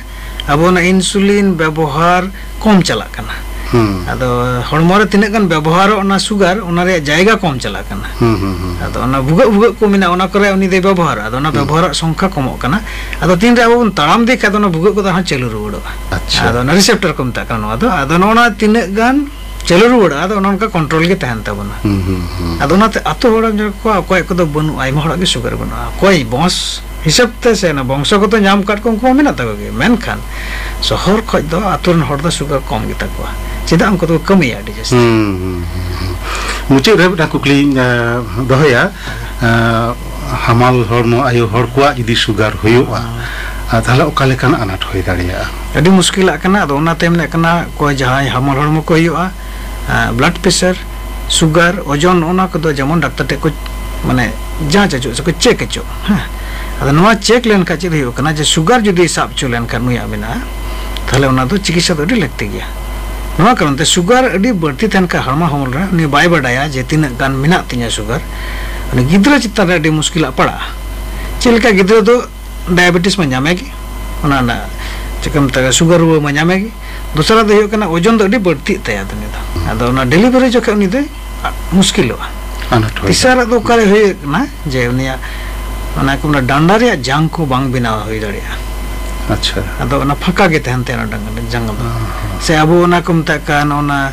ᱟᱵᱚ ᱚᱱᱟ ᱤᱱᱥᱩᱞᱤᱱ ᱵᱮᱵᱚᱦᱟᱨ ᱠᱚᱢ ᱪᱟᱞᱟᱜ ᱠᱟᱱᱟ᱾ ᱦᱩᱸ᱾ ᱟᱫᱚ ᱦᱚᱲᱢᱚ ᱨᱮ ᱛᱤᱱᱟᱹᱜ ᱜᱟᱱ ᱵᱮᱵᱚᱦᱟᱨᱚᱜ ᱚᱱᱟ ᱥᱩᱜᱟᱨ, ᱚᱱᱟ ᱨᱮᱭᱟᱜ ᱡᱟᱭᱜᱟ ᱠᱚᱢ ᱪᱟᱞᱟᱜ ᱠᱟᱱᱟ᱾ ᱦᱩᱸ, ᱦᱩᱸ, ᱦᱩᱸ᱾ ᱟᱫᱚ ᱚᱱᱟ ᱵᱷᱩᱜᱟᱹᱜ ᱵᱷᱩᱜᱟᱹᱜ ᱠᱚ ᱢᱮᱱᱟᱜᱼᱟ, ᱚᱱᱟ ᱠᱚᱨᱮ ᱩᱱᱤ ᱫᱚᱭ ᱵᱮᱵᱚᱦᱟᱨᱟ᱾ ᱟᱫᱚ ᱚᱱᱟ ᱦᱩᱸ᱾ ᱵᱮᱵᱚᱦᱟᱨᱟᱜ ᱥᱚᱝᱠᱷᱟ ᱠᱚᱢᱚᱜ ᱠᱟᱱᱟ᱾ ᱟᱫᱚ ᱛᱤᱱᱨᱮ ᱟᱵᱚ ᱵᱚᱱ ᱛᱟᱲᱟᱢ ᱤᱫᱤ ᱠᱷᱟᱡ, ᱟᱫᱚ ᱚᱱᱟ ᱵᱷᱩᱜᱟᱹᱜ ᱠᱚᱫᱚ ᱟᱨᱦᱚᱸ ᱪᱟᱹᱞᱩ ᱨᱩᱣᱟᱹᱲᱚᱜᱼᱟ᱾ ᱟᱪᱪᱷᱟ᱾ ᱟᱫᱚ ᱚᱱᱟ ᱨᱤᱥᱮᱯᱴᱟᱨ ᱠᱚ ᱢᱮᱛᱟᱜ ᱠᱟᱱᱟ ᱱᱚᱣᱟ ᱫᱚ᱾ ᱟᱫᱚ ᱱᱚᱜᱼᱚ ᱱᱚᱣᱟ ᱛᱤᱱᱟᱹᱜ ᱜᱟᱱ ᱪᱟᱹᱞᱩ ᱨᱩᱣᱟᱹᱲᱚᱜᱼᱟ, ᱟᱫᱚ ᱚᱱᱮ ᱚᱱᱠᱟ ᱠᱚᱱᱴᱨᱳᱞ ᱜᱮ ᱛᱟᱦᱮᱱ ᱛᱟᱵᱚᱱᱟ᱾ ᱦᱩᱸ, ᱦᱩᱸ, ᱦᱩᱸ᱾ ᱟᱫᱚ ᱚᱱᱟᱛᱮ ᱟᱛᱳ ᱦᱚᱲ ᱧᱮᱞ ᱠᱚᱣᱟ, ᱚᱠᱚᱭ ᱠᱚᱫᱚ ᱵᱟᱹᱱᱩᱜᱼᱟ, ᱟᱭᱢᱟ ᱦᱚᱲᱟᱜ ᱜᱮ ᱥᱩᱜᱟᱨ ᱵᱟᱹᱱᱩᱜᱼᱟ᱾ ᱚᱠᱚᱭ ᱵᱚᱝᱥ ᱦᱤᱥᱟᱹᱵ ᱛᱮ ᱥᱮ ᱚᱱᱟ ᱵᱚᱝᱥᱚᱜᱚᱛᱚ ᱧᱟᱢ ᱟᱠᱟᱫ ᱠᱚ, ᱩᱱᱠᱩ ᱢᱟ ᱢᱮᱱᱟᱜ ᱛᱟᱠᱚ ᱜᱮ, ᱢᱮᱱᱠᱷᱟᱱ ᱥᱚᱦᱚᱨ ᱠᱷᱚᱡ ᱫᱚ ᱟᱛᱳ ᱨᱮᱱ ᱦᱚᱲ ᱫᱚ ᱥᱩᱜᱟᱨ ᱠᱚᱢ ᱜᱮᱛᱟ ᱠᱚᱣᱟ᱾ ᱪᱮᱫᱟᱜ? ᱩᱱᱠᱩ ᱫᱚᱠᱚ ᱠᱟᱹᱢᱤᱭᱟ ᱟᱹᱰᱤ ᱡᱟᱹᱥᱛᱤ᱾ ᱦᱩᱸ, ᱦᱩᱸ, ᱦᱩᱸ, ᱦᱩᱸ᱾ ᱢᱩᱪᱟᱹᱫ ᱨᱮ ᱢᱤᱫᱴᱟᱝ ᱠᱩᱠᱞᱤᱧ, ᱮ, ᱫᱚᱦᱚᱭᱟ᱾ ᱮ, ᱦᱟᱢᱟᱞ ᱦᱚᱲᱢᱚ ᱟᱭᱳ ᱦᱚᱲ ᱠᱚᱣᱟᱜ ᱡᱩᱫᱤ ᱥᱩᱜᱟᱨ ᱦᱩᱭᱩᱜᱼᱟ, ᱦᱩᱸ᱾ ᱟᱨ ᱛᱟᱦᱞᱮ ᱚᱠᱟ ᱞᱮᱠᱟᱱ ᱟᱱᱟᱴ ᱦᱩᱭ ᱫᱟᱲᱮᱭᱟᱜᱼᱟ? ᱟᱹᱰᱤ ᱢᱩᱥᱠᱤᱞᱟᱜ ᱠᱟᱱᱟ᱾ ᱟᱫᱚ ᱚᱱᱟᱛᱮ ᱢᱮᱱᱮᱫ ᱠᱟᱱᱟ, ᱚᱠᱚᱭ ᱡᱟᱦᱟᱸᱭ ᱦᱟᱢᱟᱞ ᱦᱚᱲᱢᱚ ᱠᱚ ᱦᱩᱭᱩᱜᱼᱟ, ᱮ, ᱵᱞᱟᱰ ᱯᱨᱮᱥᱟᱨ, ᱥᱩᱜᱟᱨ, ᱳᱡᱚᱱ, ᱱᱚᱜᱼᱚ ᱱᱚᱣᱟ ᱠᱚᱫᱚ ᱡᱮᱢᱚᱱ ᱰᱟᱠᱛᱟᱨ ᱴᱷᱮᱡ ᱠᱚ, ᱢᱟᱱᱮ, ᱡᱟᱸᱪ ᱦᱚᱪᱚᱜ ᱥᱮ ᱠᱚ ᱪᱮᱠ ᱦᱚᱪᱚᱜ, ᱦᱮᱸ᱾ ᱟᱫᱚ ᱱᱚᱣᱟ ᱪᱮᱠ ᱞᱮᱱᱠᱷᱟᱱ ᱪᱮᱫ ᱦᱩᱭᱩᱜ ᱠᱟᱱᱟ, ᱡᱮ ᱥᱩᱜᱟᱨ ᱡᱩᱫᱤ ᱥᱟᱵ ᱦᱚᱪᱚ ᱞᱮᱱᱠᱷᱟᱱ ᱩᱱᱤᱭᱟᱜ ᱢᱮᱱᱟᱜᱼᱟ, ᱛᱟᱦᱞᱮ ᱚᱱᱟ ᱫᱚ ᱪᱤᱠᱤᱛᱥᱟ ᱫᱚ ᱟᱹᱰᱤ ᱞᱟᱹᱠᱛᱤ ᱜᱮᱭᱟ᱾ ᱱᱚᱣᱟ ᱠᱟᱨᱚᱱ ᱛᱮ ᱥᱩᱜᱟᱨ ᱟᱹᱰᱤ ᱵᱟᱹᱲᱛᱤ ᱛᱟᱦᱮᱱ ᱠᱷᱟᱱ ᱦᱚᱲᱢᱚ, ᱦᱚᱲᱢᱚ ᱨᱮ, ᱩᱱᱤ ᱵᱟᱭ ᱵᱟᱰᱟᱭᱟ ᱡᱮ ᱛᱤᱱᱟᱹᱜ ᱜᱟᱱ ᱢᱮᱱᱟᱜ ᱛᱤᱧᱟᱹ ᱥᱩᱜᱟᱨ᱾ ᱩᱱᱤ ᱜᱤᱫᱽᱨᱟᱹ ᱪᱮᱛᱟᱱ ᱨᱮ ᱟᱹᱰᱤ ᱢᱩᱥᱠᱤᱞᱟᱜ ᱯᱟᱲᱟᱜᱼᱟ᱾ ᱪᱮᱫ ᱞᱮᱠᱟ ᱜᱤᱫᱽᱨᱟᱹ ᱫᱚ ᱰᱟᱭᱟᱵᱮᱴᱤᱥ ᱢᱟ ᱧᱟᱢᱮ ᱜᱮ, ᱚᱱᱟ ᱨᱮᱱᱟᱜ ᱪᱮᱫ ᱠᱚ ᱢᱮᱛᱟᱜᱼᱟ, ᱥᱩᱜᱟᱨ ᱨᱩᱣᱟᱹ ᱢᱟ ᱧᱟᱢᱮ ᱜᱮ᱾ ᱫᱚᱥᱟᱨᱟᱜ ᱫᱚ ᱦᱩᱭᱩᱜ ᱠᱟᱱᱟ, ᱳᱡᱚᱱ ᱫᱚ ᱟᱹᱰᱤ ᱵᱟᱹᱲᱛᱤᱜ ᱛᱟᱭᱟ ᱩᱱᱤ ᱫᱚ᱾ ᱟᱫᱚ ᱚᱱᱟ ᱰᱮᱞᱤᱵᱷᱟᱨᱤ ᱡᱚᱠᱷᱮᱡ ᱩᱱᱤ ᱫᱚᱭ ᱢᱩᱥᱠᱤᱞᱚᱜᱼᱟ᱾ ᱟᱱᱟᱴ ᱦᱩᱭ ᱛᱮᱥᱟᱨᱟᱜ ᱫᱚ ᱚᱠᱟᱨᱮ ᱦᱩᱭᱩᱜ ᱠᱟᱱᱟ, ᱡᱮ ᱩᱱᱤᱭᱟᱜ ᱚᱱᱟ ᱠᱚ ᱢᱮᱱᱟ ᱰᱟᱸᱰᱟ ᱨᱮᱭᱟᱜ ᱡᱟᱝ ᱠᱚ ᱵᱟᱝ ᱵᱮᱱᱟᱣ ᱦᱩᱭ ᱫᱟᱲᱮᱭᱟᱜᱼᱟ᱾ ᱟᱪᱪᱷᱟ᱾ ᱟᱫᱚ ᱚᱱᱟ ᱯᱷᱟᱸᱠᱟ ᱜᱮ ᱛᱟᱦᱮᱱ ᱛᱟᱭᱟ ᱚᱱᱟ ᱰᱟᱸᱰᱟ ᱡᱟᱝ ᱫᱚ᱾ ᱦᱚᱸ, ᱦᱚᱸ᱾ ᱥᱮ ᱟᱵᱚ ᱚᱱᱟ ᱠᱚ ᱢᱮᱛᱟᱜ ᱠᱟᱱ ᱚᱱᱟ,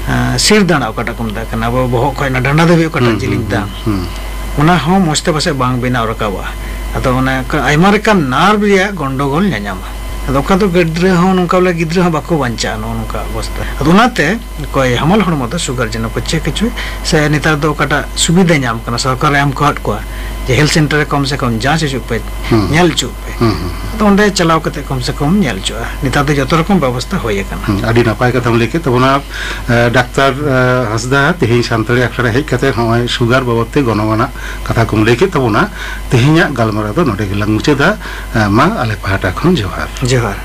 ᱟᱸ, ᱥᱤᱨ ᱫᱟᱬᱟ ᱚᱠᱟᱴᱟᱜ ᱠᱚ ᱢᱮᱛᱟᱜ ᱠᱟᱱᱟ, ᱟᱵᱚ ᱵᱚᱦᱚᱜ ᱠᱷᱚᱱ ᱚᱱᱟ ᱰᱟᱸᱰᱟ ᱫᱷᱟᱹᱵᱤᱡ ᱚᱠᱟᱴᱟᱜ ᱦᱩᱸ, ᱡᱤᱞᱤᱧ ᱦᱩᱸ, ᱫᱟᱜ, ᱦᱩᱸ, ᱦᱩᱸ᱾ ᱚᱱᱟ ᱦᱚᱸ ᱢᱚᱡᱽ ᱛᱮ ᱯᱟᱥᱮᱡ ᱵᱟᱝ ᱵᱮᱱᱟᱣ ᱨᱟᱠᱟᱵᱚᱜᱼᱟ᱾ ᱟᱫᱚ ᱚᱱᱟ ᱠᱚ ᱟᱭᱢᱟ ᱞᱮᱠᱟᱱ ᱱᱟᱨᱵᱷ ᱨᱮᱭᱟᱜ ᱜᱚᱱᱰᱚᱜᱳᱞ ᱧᱟᱧᱟᱢᱟ᱾ ᱟᱫᱚ ᱚᱠᱟ ᱫᱚ ᱜᱤᱫᱽᱨᱟᱹ ᱦᱚᱸ ᱱᱚᱝᱠᱟ ᱵᱚᱞᱮ ᱜᱤᱫᱽᱨᱟᱹ ᱦᱚᱸ ᱵᱟᱠᱚ ᱵᱟᱧᱪᱟᱜᱼᱟ ᱱᱚᱜᱼᱚ ᱱᱚᱝᱠᱟ ᱚᱵᱚᱥᱛᱟ᱾ ᱟᱫᱚ ᱚᱱᱟᱛᱮ ᱚᱠᱚᱭ ᱦᱟᱢᱟᱞ ᱦᱚᱲᱢᱚ ᱫᱚ ᱥᱩᱜᱟᱨ ᱡᱮᱱᱚ ᱠᱚ ᱪᱮᱠ ᱦᱚᱪᱚᱭ, ᱥᱮ ᱱᱮᱛᱟᱨ ᱫᱚ ᱚᱠᱟᱴᱟᱜ ᱥᱩᱵᱤᱫᱷᱟ ᱧᱟᱢ ᱠᱟᱱᱟ, ᱥᱚᱨᱠᱟᱨᱮ ᱮᱢ ᱟᱠᱟᱫ ᱠᱚᱣᱟ ᱡᱮ ᱦᱮᱞᱛᱷ ᱥᱮᱱᱴᱟᱨ ᱨᱮ ᱠᱚᱢ ᱥᱮ ᱠᱚᱢ ᱡᱟᱸᱪ ᱦᱚᱪᱚᱜ ᱯᱮ, ᱦᱩᱸ᱾ ᱧᱮᱞ ᱦᱚᱪᱚᱜ ᱯᱮ᱾ ᱦᱩᱸ, ᱦᱩᱸ, ᱦᱩᱸ᱾ ᱟᱫᱚ ᱚᱸᱰᱮ ᱪᱟᱞᱟᱣ ᱠᱟᱛᱮ ᱠᱚᱢ ᱥᱮ ᱠᱚᱢ ᱧᱮᱞ ᱦᱚᱪᱚᱜᱼᱟ᱾ ᱱᱮᱛᱟᱨ ᱫᱚ ᱡᱚᱛᱚ ᱨᱚᱠᱚᱢ ᱵᱮᱵᱚᱥᱛᱟ ᱦᱩᱭ ᱟᱠᱟᱱᱟ᱾ ᱦᱩᱸ, ᱟᱹᱰᱤ ᱱᱟᱯᱟᱭ ᱠᱟᱛᱷᱟᱢ ᱞᱟᱹᱭ ᱠᱮᱫ ᱛᱟᱵᱚᱱᱟ᱾ ᱮ, ᱰᱟᱠᱛᱟᱨ, ᱮ, ᱦᱟᱸᱥᱫᱟ, ᱛᱮᱦᱮᱧ ᱥᱟᱱᱛᱟᱲᱤ ᱟᱠᱷᱲᱟ ᱨᱮ ᱦᱮᱡ ᱠᱟᱛᱮ ᱱᱚᱜᱼᱚᱭ ᱥᱩᱜᱟᱨ ᱵᱟᱵᱚᱫ ᱛᱮ ᱜᱚᱱᱚᱝ ᱟᱱᱟᱜ ᱠᱟᱛᱷᱟ ᱠᱚᱢ ᱞᱟᱹᱭ ᱠᱮᱫ ᱛᱟᱵᱚᱱᱟ᱾ ᱛᱮᱦᱮᱧᱟᱜ ᱜᱟᱞᱢᱟᱨᱟᱣ ᱫᱚ ᱱᱚᱰᱮ ᱜᱮᱞᱟᱝ ᱢᱩᱪᱟᱹᱫᱟ᱾ ᱮ, ᱢᱟ ᱟᱞᱮ ᱯᱟᱦᱴᱟ ᱠᱷᱚᱱ ᱡᱚᱦᱟᱨ᱾ ᱡᱚᱦᱟᱨ᱾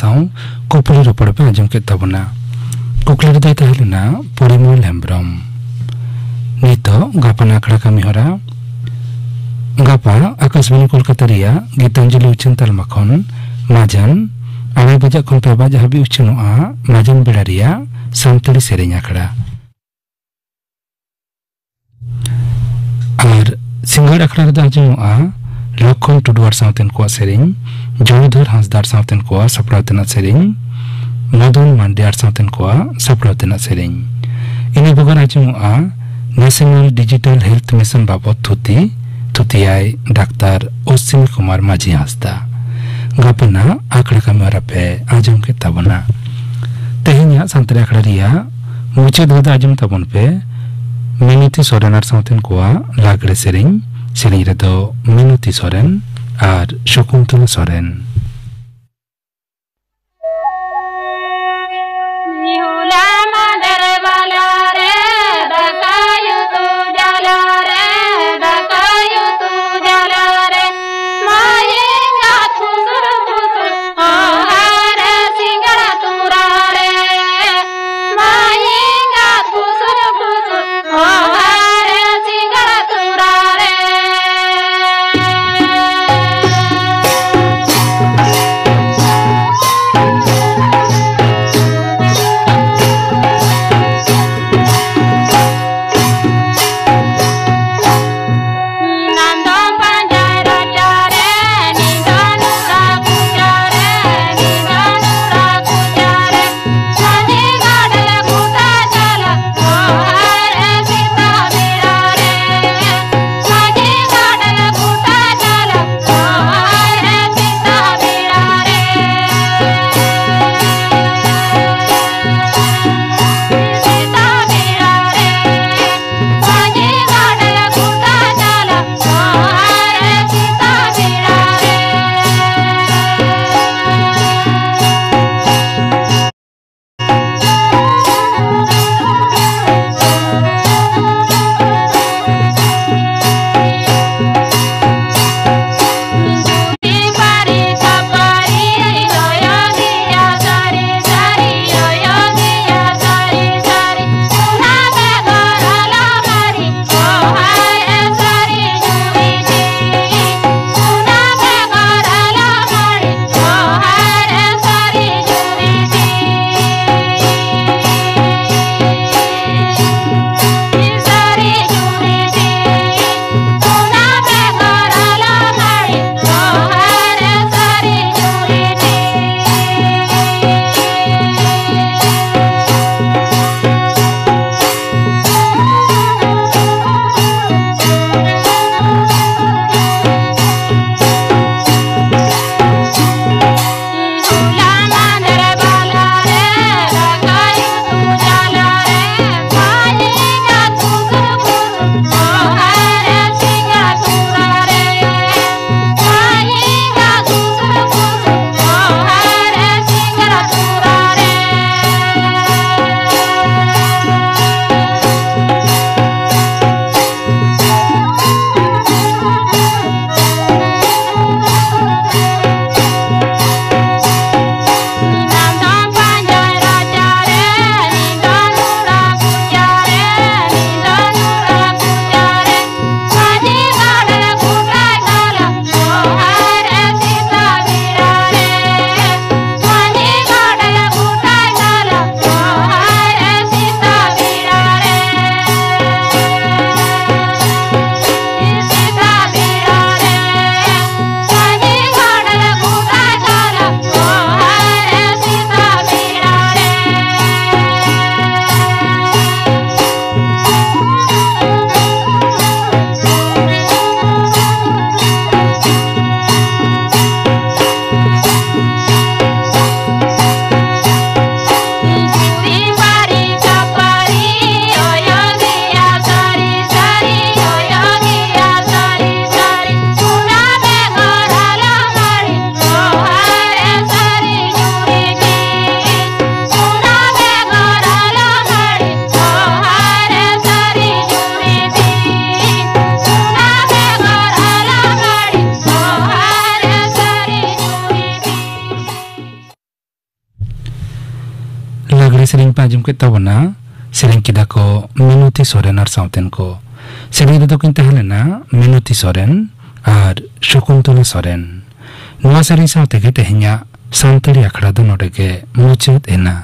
ᱥᱟᱶ ᱠᱩᱠᱞᱤ ᱨᱚᱯᱚᱲ ᱯᱮ ᱟᱸᱡᱚᱢ ᱠᱮᱫ ᱛᱟᱵᱚᱱᱟ᱾ ᱠᱩᱠᱞᱤ ᱨᱮᱫᱚᱭ ᱛᱟᱦᱮᱸ ᱞᱮᱱᱟ ᱯᱚᱨᱤᱢᱚᱞ ᱦᱮᱢᱵᱨᱚᱢ᱾ ᱱᱤᱛᱚᱜ ᱜᱟᱯᱟᱱ ᱟᱠᱷᱲᱟ ᱠᱟᱹᱢᱤ ᱦᱚᱨᱟ᱾ ᱜᱟᱯᱟ ᱟᱠᱟᱥᱵᱟᱬᱤ ᱠᱳᱞᱠᱟᱛᱟ ᱨᱮᱭᱟᱜ ᱜᱤᱛᱟᱧᱡᱚᱞᱤ ᱩᱪᱷᱟᱹᱱ ᱛᱟᱞᱢᱟ ᱠᱷᱚᱱ ᱢᱟᱡᱟᱱ ᱟᱲᱟᱭ ᱵᱟᱡᱟᱜ ᱠᱷᱚᱱ ᱯᱮ ᱵᱟᱡᱟᱜ ᱦᱟᱹᱵᱤᱡ ᱩᱪᱷᱟᱹᱱᱚᱜᱼᱟ ᱢᱟᱡᱟᱱ ᱵᱮᱲᱟ ᱨᱮᱭᱟᱜ ᱥᱟᱱᱛᱟᱲᱤ ᱥᱮᱨᱮᱧ ᱟᱠᱷᱲᱟ᱾ ᱟᱨ ᱥᱤᱸᱜᱟᱹᱲ ᱟᱠᱷᱲᱟ ᱨᱮᱫᱚ ᱟᱸᱡᱚᱢᱚᱜᱼᱟ ᱞᱚᱠᱠᱷᱚᱱ ᱴᱩᱰᱩ ᱟᱨ ᱥᱟᱶᱛᱮᱱ ᱠᱚᱣᱟᱜ ᱥᱮᱨᱮᱧ, ᱡᱚᱭᱫᱷᱚᱨ ᱦᱟᱸᱥᱫᱟ ᱟᱨ ᱥᱟᱶᱛᱮᱱ ᱠᱚᱣᱟᱜ ᱥᱟᱯᱲᱟᱣ ᱛᱮᱱᱟᱜ ᱥᱮᱨᱮᱧ, ᱢᱚᱫᱚᱱ ᱢᱟᱱᱰᱤ ᱟᱨ ᱥᱟᱶᱛᱮᱱ ᱠᱚᱣᱟᱜ ᱥᱟᱯᱲᱟᱣ ᱛᱮᱱᱟᱜ ᱥᱮᱨᱮᱧ᱾ ᱤᱱᱟᱹ ᱵᱮᱜᱚᱨ ᱟᱸᱡᱚᱢᱚᱜᱼᱟ ᱱᱮᱥᱱᱟᱞ ᱰᱤᱡᱤᱴᱟᱞ ᱦᱮᱞᱛᱷ ᱢᱤᱥᱚᱱ ᱵᱟᱵᱚᱛ ᱛᱷᱩᱛᱤ, ᱛᱷᱩᱛᱤᱭᱟᱭ ᱰᱟᱠᱛᱟᱨ ᱚᱥᱥᱤᱱᱤ ᱠᱩᱢᱟᱨ ᱢᱟᱹᱡᱷᱤ ᱦᱟᱸᱥᱫᱟ᱾ ᱜᱟᱯᱟᱱᱟᱜ ᱟᱠᱷᱲᱟ ᱠᱟᱹᱢᱤ ᱦᱚᱨᱟ ᱯᱮ ᱟᱸᱡᱚᱢ ᱠᱮᱫ ᱛᱟᱵᱚᱱᱟ᱾ ᱛᱮᱦᱮᱧᱟᱜ ᱥᱟᱱᱛᱟᱲᱤ ᱟᱠᱷᱲᱟ ᱨᱮᱭᱟᱜ ᱢᱩᱪᱟᱹᱫ ᱨᱮᱫᱚ ᱟᱸᱡᱚᱢ ᱛᱟᱵᱚᱱ ᱯᱮ ᱢᱤᱱᱚᱛᱤ ᱥᱚᱨᱮᱱ ᱟᱨ ᱥᱟᱶᱛᱮᱱ ᱠᱚᱣᱟᱜ ᱞᱟᱜᱽᱲᱮ ᱥᱮᱨᱮᱧ᱾ ᱥᱮᱨᱮᱧ ᱨᱮᱫᱚ ᱢᱤᱱᱚᱛᱤ ᱥᱚᱨᱮᱱ ᱟᱨ ᱥᱚᱠᱩᱱᱛᱚᱞᱟ ᱥᱚᱨᱮᱱ᱾ ᱟᱸᱡᱚᱢ ᱠᱮᱫ ᱛᱟᱵᱚᱱᱟ, ᱥᱮᱨᱮᱧ ᱠᱮᱫᱟ ᱠᱚ ᱢᱤᱱᱚᱛᱤ ᱥᱚᱨᱮᱱ ᱟᱨ ᱥᱟᱶᱛᱮᱱ ᱠᱚ᱾ ᱥᱮᱨᱮᱧ ᱨᱮᱫᱚ ᱠᱤᱱ ᱛᱟᱦᱮᱸ ᱞᱮᱱᱟ ᱢᱤᱱᱚᱛᱤ ᱥᱚᱨᱮᱱ ᱟᱨ ᱥᱚᱠᱩᱱᱛᱚᱞᱟ ᱥᱚᱨᱮᱱ᱾ ᱱᱚᱣᱟ ᱥᱮᱨᱮᱧ ᱥᱟᱶ ᱛᱮᱜᱮ ᱛᱮᱦᱮᱧᱟᱜ ᱥᱟᱱᱛᱟᱲᱤ ᱟᱠᱷᱲᱟ ᱫᱚ ᱱᱚᱰᱮ ᱜᱮ ᱢᱩᱪᱟᱹᱫ ᱮᱱᱟ᱾